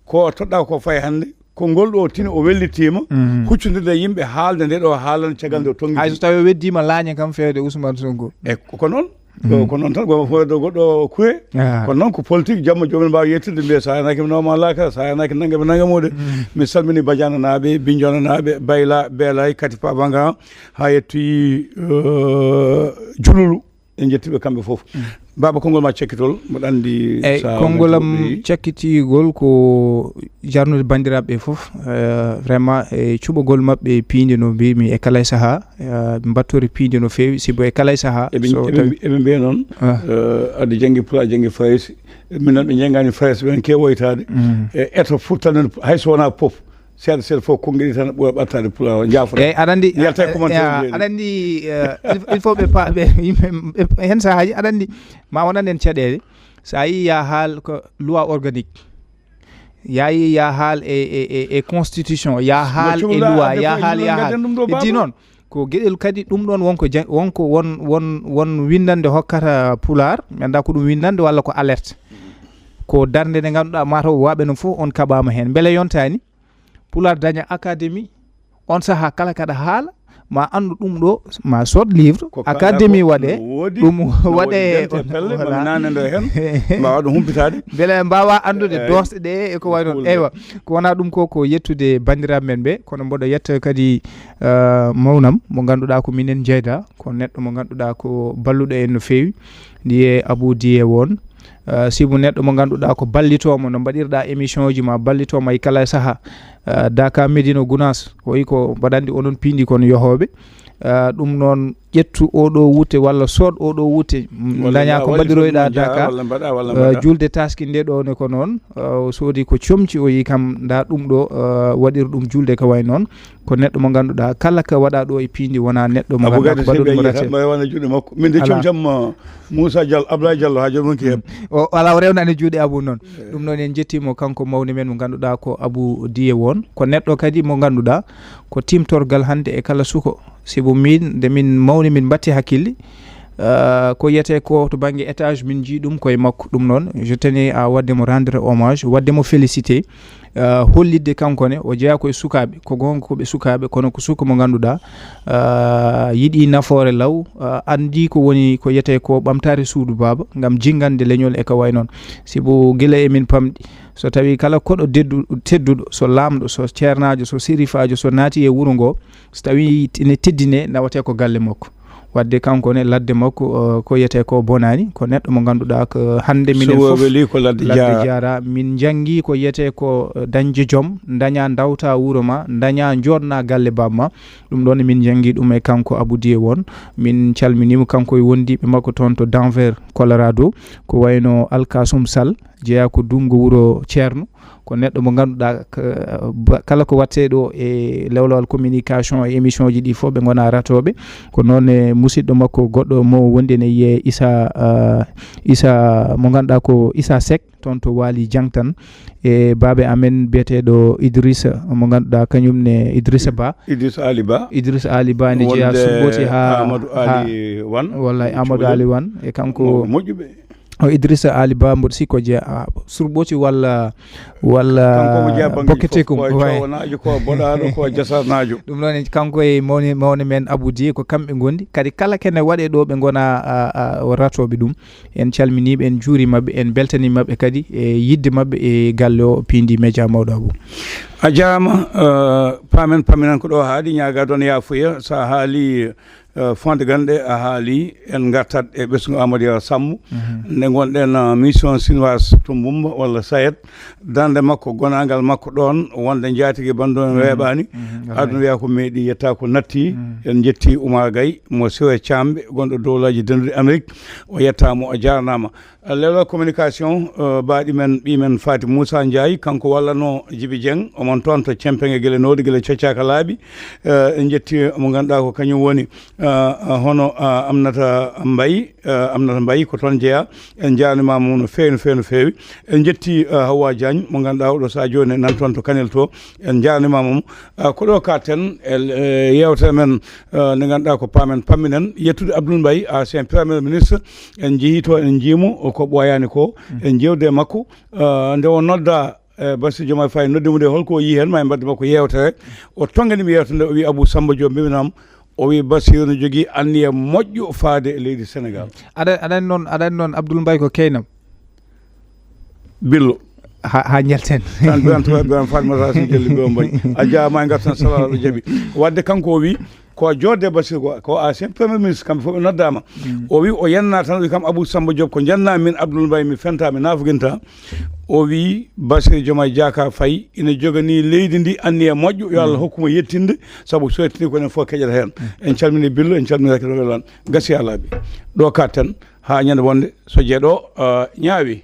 ko toɗɗa ko fayi hannde, ko ngol ɗo tini o wellitiima, Mhm. huccude e yimɓe haalde nde ɗo haalana caggal nde o tonngiti. Hay so tawi o weddiima laaña kam feewde Ousmane Sonko. E ko, ko noon. Ko, Mhm. ko noon tan, ko fewde goɗɗo kuye. Ah. Ko noon ko politique, jamma joomum mbaawa yettude mbiya sa yanaaki mi nooma laaka, sa yanaaki nannga mi nannga muude. Mhm. Mi salmini Badiananaaɓe, Bignonanaaɓe, Bayla, Beelay, Katipa Banga, haa yettoyi, eh, Jululu. En njettii ɓe kamɓe fof. Mm. Baaba, konngol ma cakkitol, mboɗo anndi Eyi, sa konngol am woɗɗi. Cakkitigol ko jarnude banndiraaɓe ɓe fof, eh, vraiment, e cuɓagol maɓɓe piindi no mbimi e kala e sahaa, eh, mbattori piindi no feewi, sibu e kala e sahaa, Eɓe, so eɓe, tawi eɓe mbiya noon, Ah. eh, aɗa janngi Pulaar, janngi Farayse. Minen ɓe njanngaani Farayse, ɓen keewi woytaade. Mm. E eto fof tan noon, hay so wonaa pop, seeɗa seeɗa fof, konngeɗi tan ɓura ɓattaade Pulaar o, njaafo. Eyi, aɗa anndi, Yalta e eh, commentaire eh, mbiya aɗa anndi, eh, il, il faut ɓe pa-, ɓe, yimɓe, ɓe, heen sahaaji, aɗa anndi, ma won anen caɗeele. So a yii ya haal ko loi organique. Ya yii ya haal e, e, e, e constitution, ya haal e cukalel loi, adde ya fof, haal, en ya haal. Ngadden ɗum ɗo, Heddi Baaba. Noon, ko geɗel kadi ɗum ɗoon wonko ja-, wonko won, won, won winndannde hokkata Pulaar, mi anndaa ko ɗum winndannde walla ko alerte. Ko darnde nde ngannduɗaa mataw waɓe no fof on kaɓaama heen. Mbele yontaani Pulaar daña académie, on sahaa kala kaɗa haala, ma anndu ɗum ɗo, ma sood livre, Ko kaalɗaa académie ko waɗe, no woodi, ɗum no woodi waɗe, dente pelle, voilà. Mami nanando heen, mbaawa ɗum humpitaade. Mbele mbaawa anndude Eey. Doosɗe ɗe e ko wayi noon. Cool. Eywa, ko wonaa ɗum ko, ko yettude banndiraaɓe men ɓe, kono mboɗo yetta kadi, eh, mawnam, mo ngannduɗaa ko minen njeyda, ko neɗɗo mo ngannduɗaa ko balluɗo en no feewi, ndiye Abou Diye won. Eh, sibu neɗɗo mo ngannduɗaa ko ballitoomo, no mbaɗirɗaa émission ji ma, ballitoomo e kala e sahaa. Eh, Daka Medina Gounass, o wi ko mbaɗa anndi onon piindi kono yohooɓe. Eh, ɗum noon, ƴettu oo ɗoo wutte walla sood oo ɗoo wutte, Walla dañaa ko walla mbaɗiroyɗaa fof Daka, walla mbaɗa, walla eh, mbaɗa. Julde taski nde ɗo ne ko noon, eh, o soodi ko comci, o yi kam nda ɗum ɗo, eh, waɗir ɗum julde ko way noon. Ko neɗɗo mo ngannduɗaa kala ko waɗa ɗo e piindi wona neɗɗo mo Abou ngannduɗaa Gade ko baɗɗo Seydi ɗum Ayi recette. Tan, ɓay wona juuɗe makko. Min de Ala. Comci am, eh, Moussa Diallo, Ablaye Diallo, haa jooni wonki heɓ. O, ala o rewnani juuɗe Abou noon. Eey. Ɗum noon en njettiimo kanko mawni men mo ngannduɗaa ko Abou Diye won. Ko neɗɗo kadi mo ngannduɗaa ko timtorgal hannde e kala suko. Sibu min, nde min mawni, min mbatti hakkille. Ah, ko yiyetee ko to bannge étage, min njii ɗum koye makko. Ɗum noon, je tenais à waɗde mo rendre hommage, waɗde mo félicité, ah, hollitde kanko ne, o jeyaa koye sukaaɓe, ko goonga ko ɓe sukaaɓe, kono ko suka mo ngannduɗaa, ah, yiɗi nafoore law, ah, anndi ko woni ko yiyetee ko ɓamtaare suudu baaba, ngam jinngande leñol e ko way noon. Sibu gila e min pamɗi, so tawii kala koɗo deddu-, tedduɗo, so laamɗo, so ceernaajo, so serifaajo, so naati e wuro ngo, so tawii ine teddine, nawatee ko galle makko. Waɗde kanko ne ladde makko, eh, ko yiyetee ko bonaani, ko neɗɗo mo ngannduɗaa ko hannde minen So fof weli ko ladde ladde jaa. Jaara. Min njanngi ko yiyetee ko, eh, dañde joom, daña ndawta wuro ma, daña njoɗna galle baaba ma. Ɗum ɗoon min njanngi ɗum e kanko Abou Diye won. Min calminiimo kanko e wondiiɓe makko toon to Denver, Colorado. Ko wayno Alkasum Sall, jeyaa ko Dunngo wuro Ceerno. Ko neɗɗo mo ngannduɗaa k-, ba-, kala ko waɗtee ɗo e lewlewal communication e émission ji ɗi fof ɓe ngona ratooɓe. Ko noon e musidɗo makko goɗɗo mo wondi ene wiyee Issa, ah, Issa mo ngannduɗaa ko Issa Seck, toon to Waali Jangtan. E baabe amen biyeteeɗo Idrissa mo ngannduɗaa kañum ne Idrissa Ba. Idrissa Ali Ba. Idrissa Ali Ba ne jeyaa Wonde Surɓoti haa, Amadou haa, Ali Wan. Wallay, Amadou Cubalel. Ali Wan. E kanko Mo-, moƴƴuɓe. O Idrissa Ali Ba, mboɗo sikko jeya, ah, Surɓoti walla, walla Kanko mo jeya bannge Boketekum, fof, ko waay. Cowanaajo, ko boɗaaɗo, ko jasarnaajo. Ɗum noon en, kanko e mawni, mawni men Abou Diye, ko kamɓe ngondi. Kadi kala kene waɗe ɗo ɓe ngona, ah, ah, o ratooɓe ɗum. En calminiiɓe, en njuuriima ɓe, en mbeltaniima ɓe kadi e yiɗde maɓɓe e galle o, P N D Media mawɗo Abou. A jaaraama, eh, paamen pamminan ko ɗo haaɗi, ñaagaa ɗoon yaafuya. So a haali, eh, Fonde Ganɗe, a haali, en ngartat e ɓesngu Amadou Yero Samb. Mhm. Nde ngonɗen, eh, mission chinoise to Mbumba walla Sayed, darnde makko, gonaangal makko ɗoon, wonde njaatige banndum en weeɓaani. Mhm. Aduna wiya ko meeɗi yetta ko natti. Mhm. En njetti Oumar Gaye, mo Siwe Caamɓe, gonɗo Dowlaaji Denduɗi Amérique. O yettaama, o jaarnaama. Leewal communication, eh, baaɗi men, ɓii men Faty Moussa Ndiaye, kanko wallanoo Djiby Dieng, omon toon to Cempeŋe gila nooɗi, gila coccaaka laaɓi. Eh, en njetti mo ngannduɗaa ko kañum woni, eh, hono, eh, Amnata Mbaye, eh, Amnata Mbaye ko toon jeyaa. En njaarnimaama mo no feewi, no feewi, no feewi. En njetti, eh, Hawwa Diagne, mo ngannduɗaa oɗo sahaa jooni nan toon to Kanel to. En njaarnimaama mo. Eh, ko ɗo kaaɗten e, eh, yeewtere men, eh, nde ngannduɗaa ko paamen pamminen. Yettude Abdoul Mbaye, ancien premier ministre, en njehii to, en njii mo ko ɓooyaani ko, en njeewde e makko. Eh, nde o nodda, eh, Bassirou Diomaye Faye noddi mo nde, holko o yii heen, ma en mbaɗ makko yeewtere. O tonngani mi yeewtere nde, o wii Abou Samba Diop, mbimminam. O wii Bassirou no jogii anniya moƴƴo faade e leydi Sénégal. Aɗa, aɗa anndi noon, aɗa anndi noon Abdoul Mbaye ko keynam. Billo. Ha, ha njalten. Tan Birame Touré, Birame Fatmata Racine Diallo, Birame Mbaye. A jaaraama e ngartan salaam aɗa jaɓi. Wadde kanko o wii, ko a joodde Bassirou ko, ko ancien premier ministre, kamɓe fof ɓe noddaama. Mm. O wii o yenna tan, o wii kam Abou Samba Diop ko njenna min Abdoul Mbaye mi fenta, mi nafoginta. O wii Bassirou Diomaye Diakhar Faye ina joganii leydi ndi anniya moƴƴo, yo Allah hokku mo yettinde, sabu so yettini ko enen fof keƴata heen. Mm. En calmini Billo, en calmini Racky Roɓe Lan. Gasi haa laaɓi. Ɗo kaaɗten, haa ñande wonde, so jeeɗo, ah, ñaawi.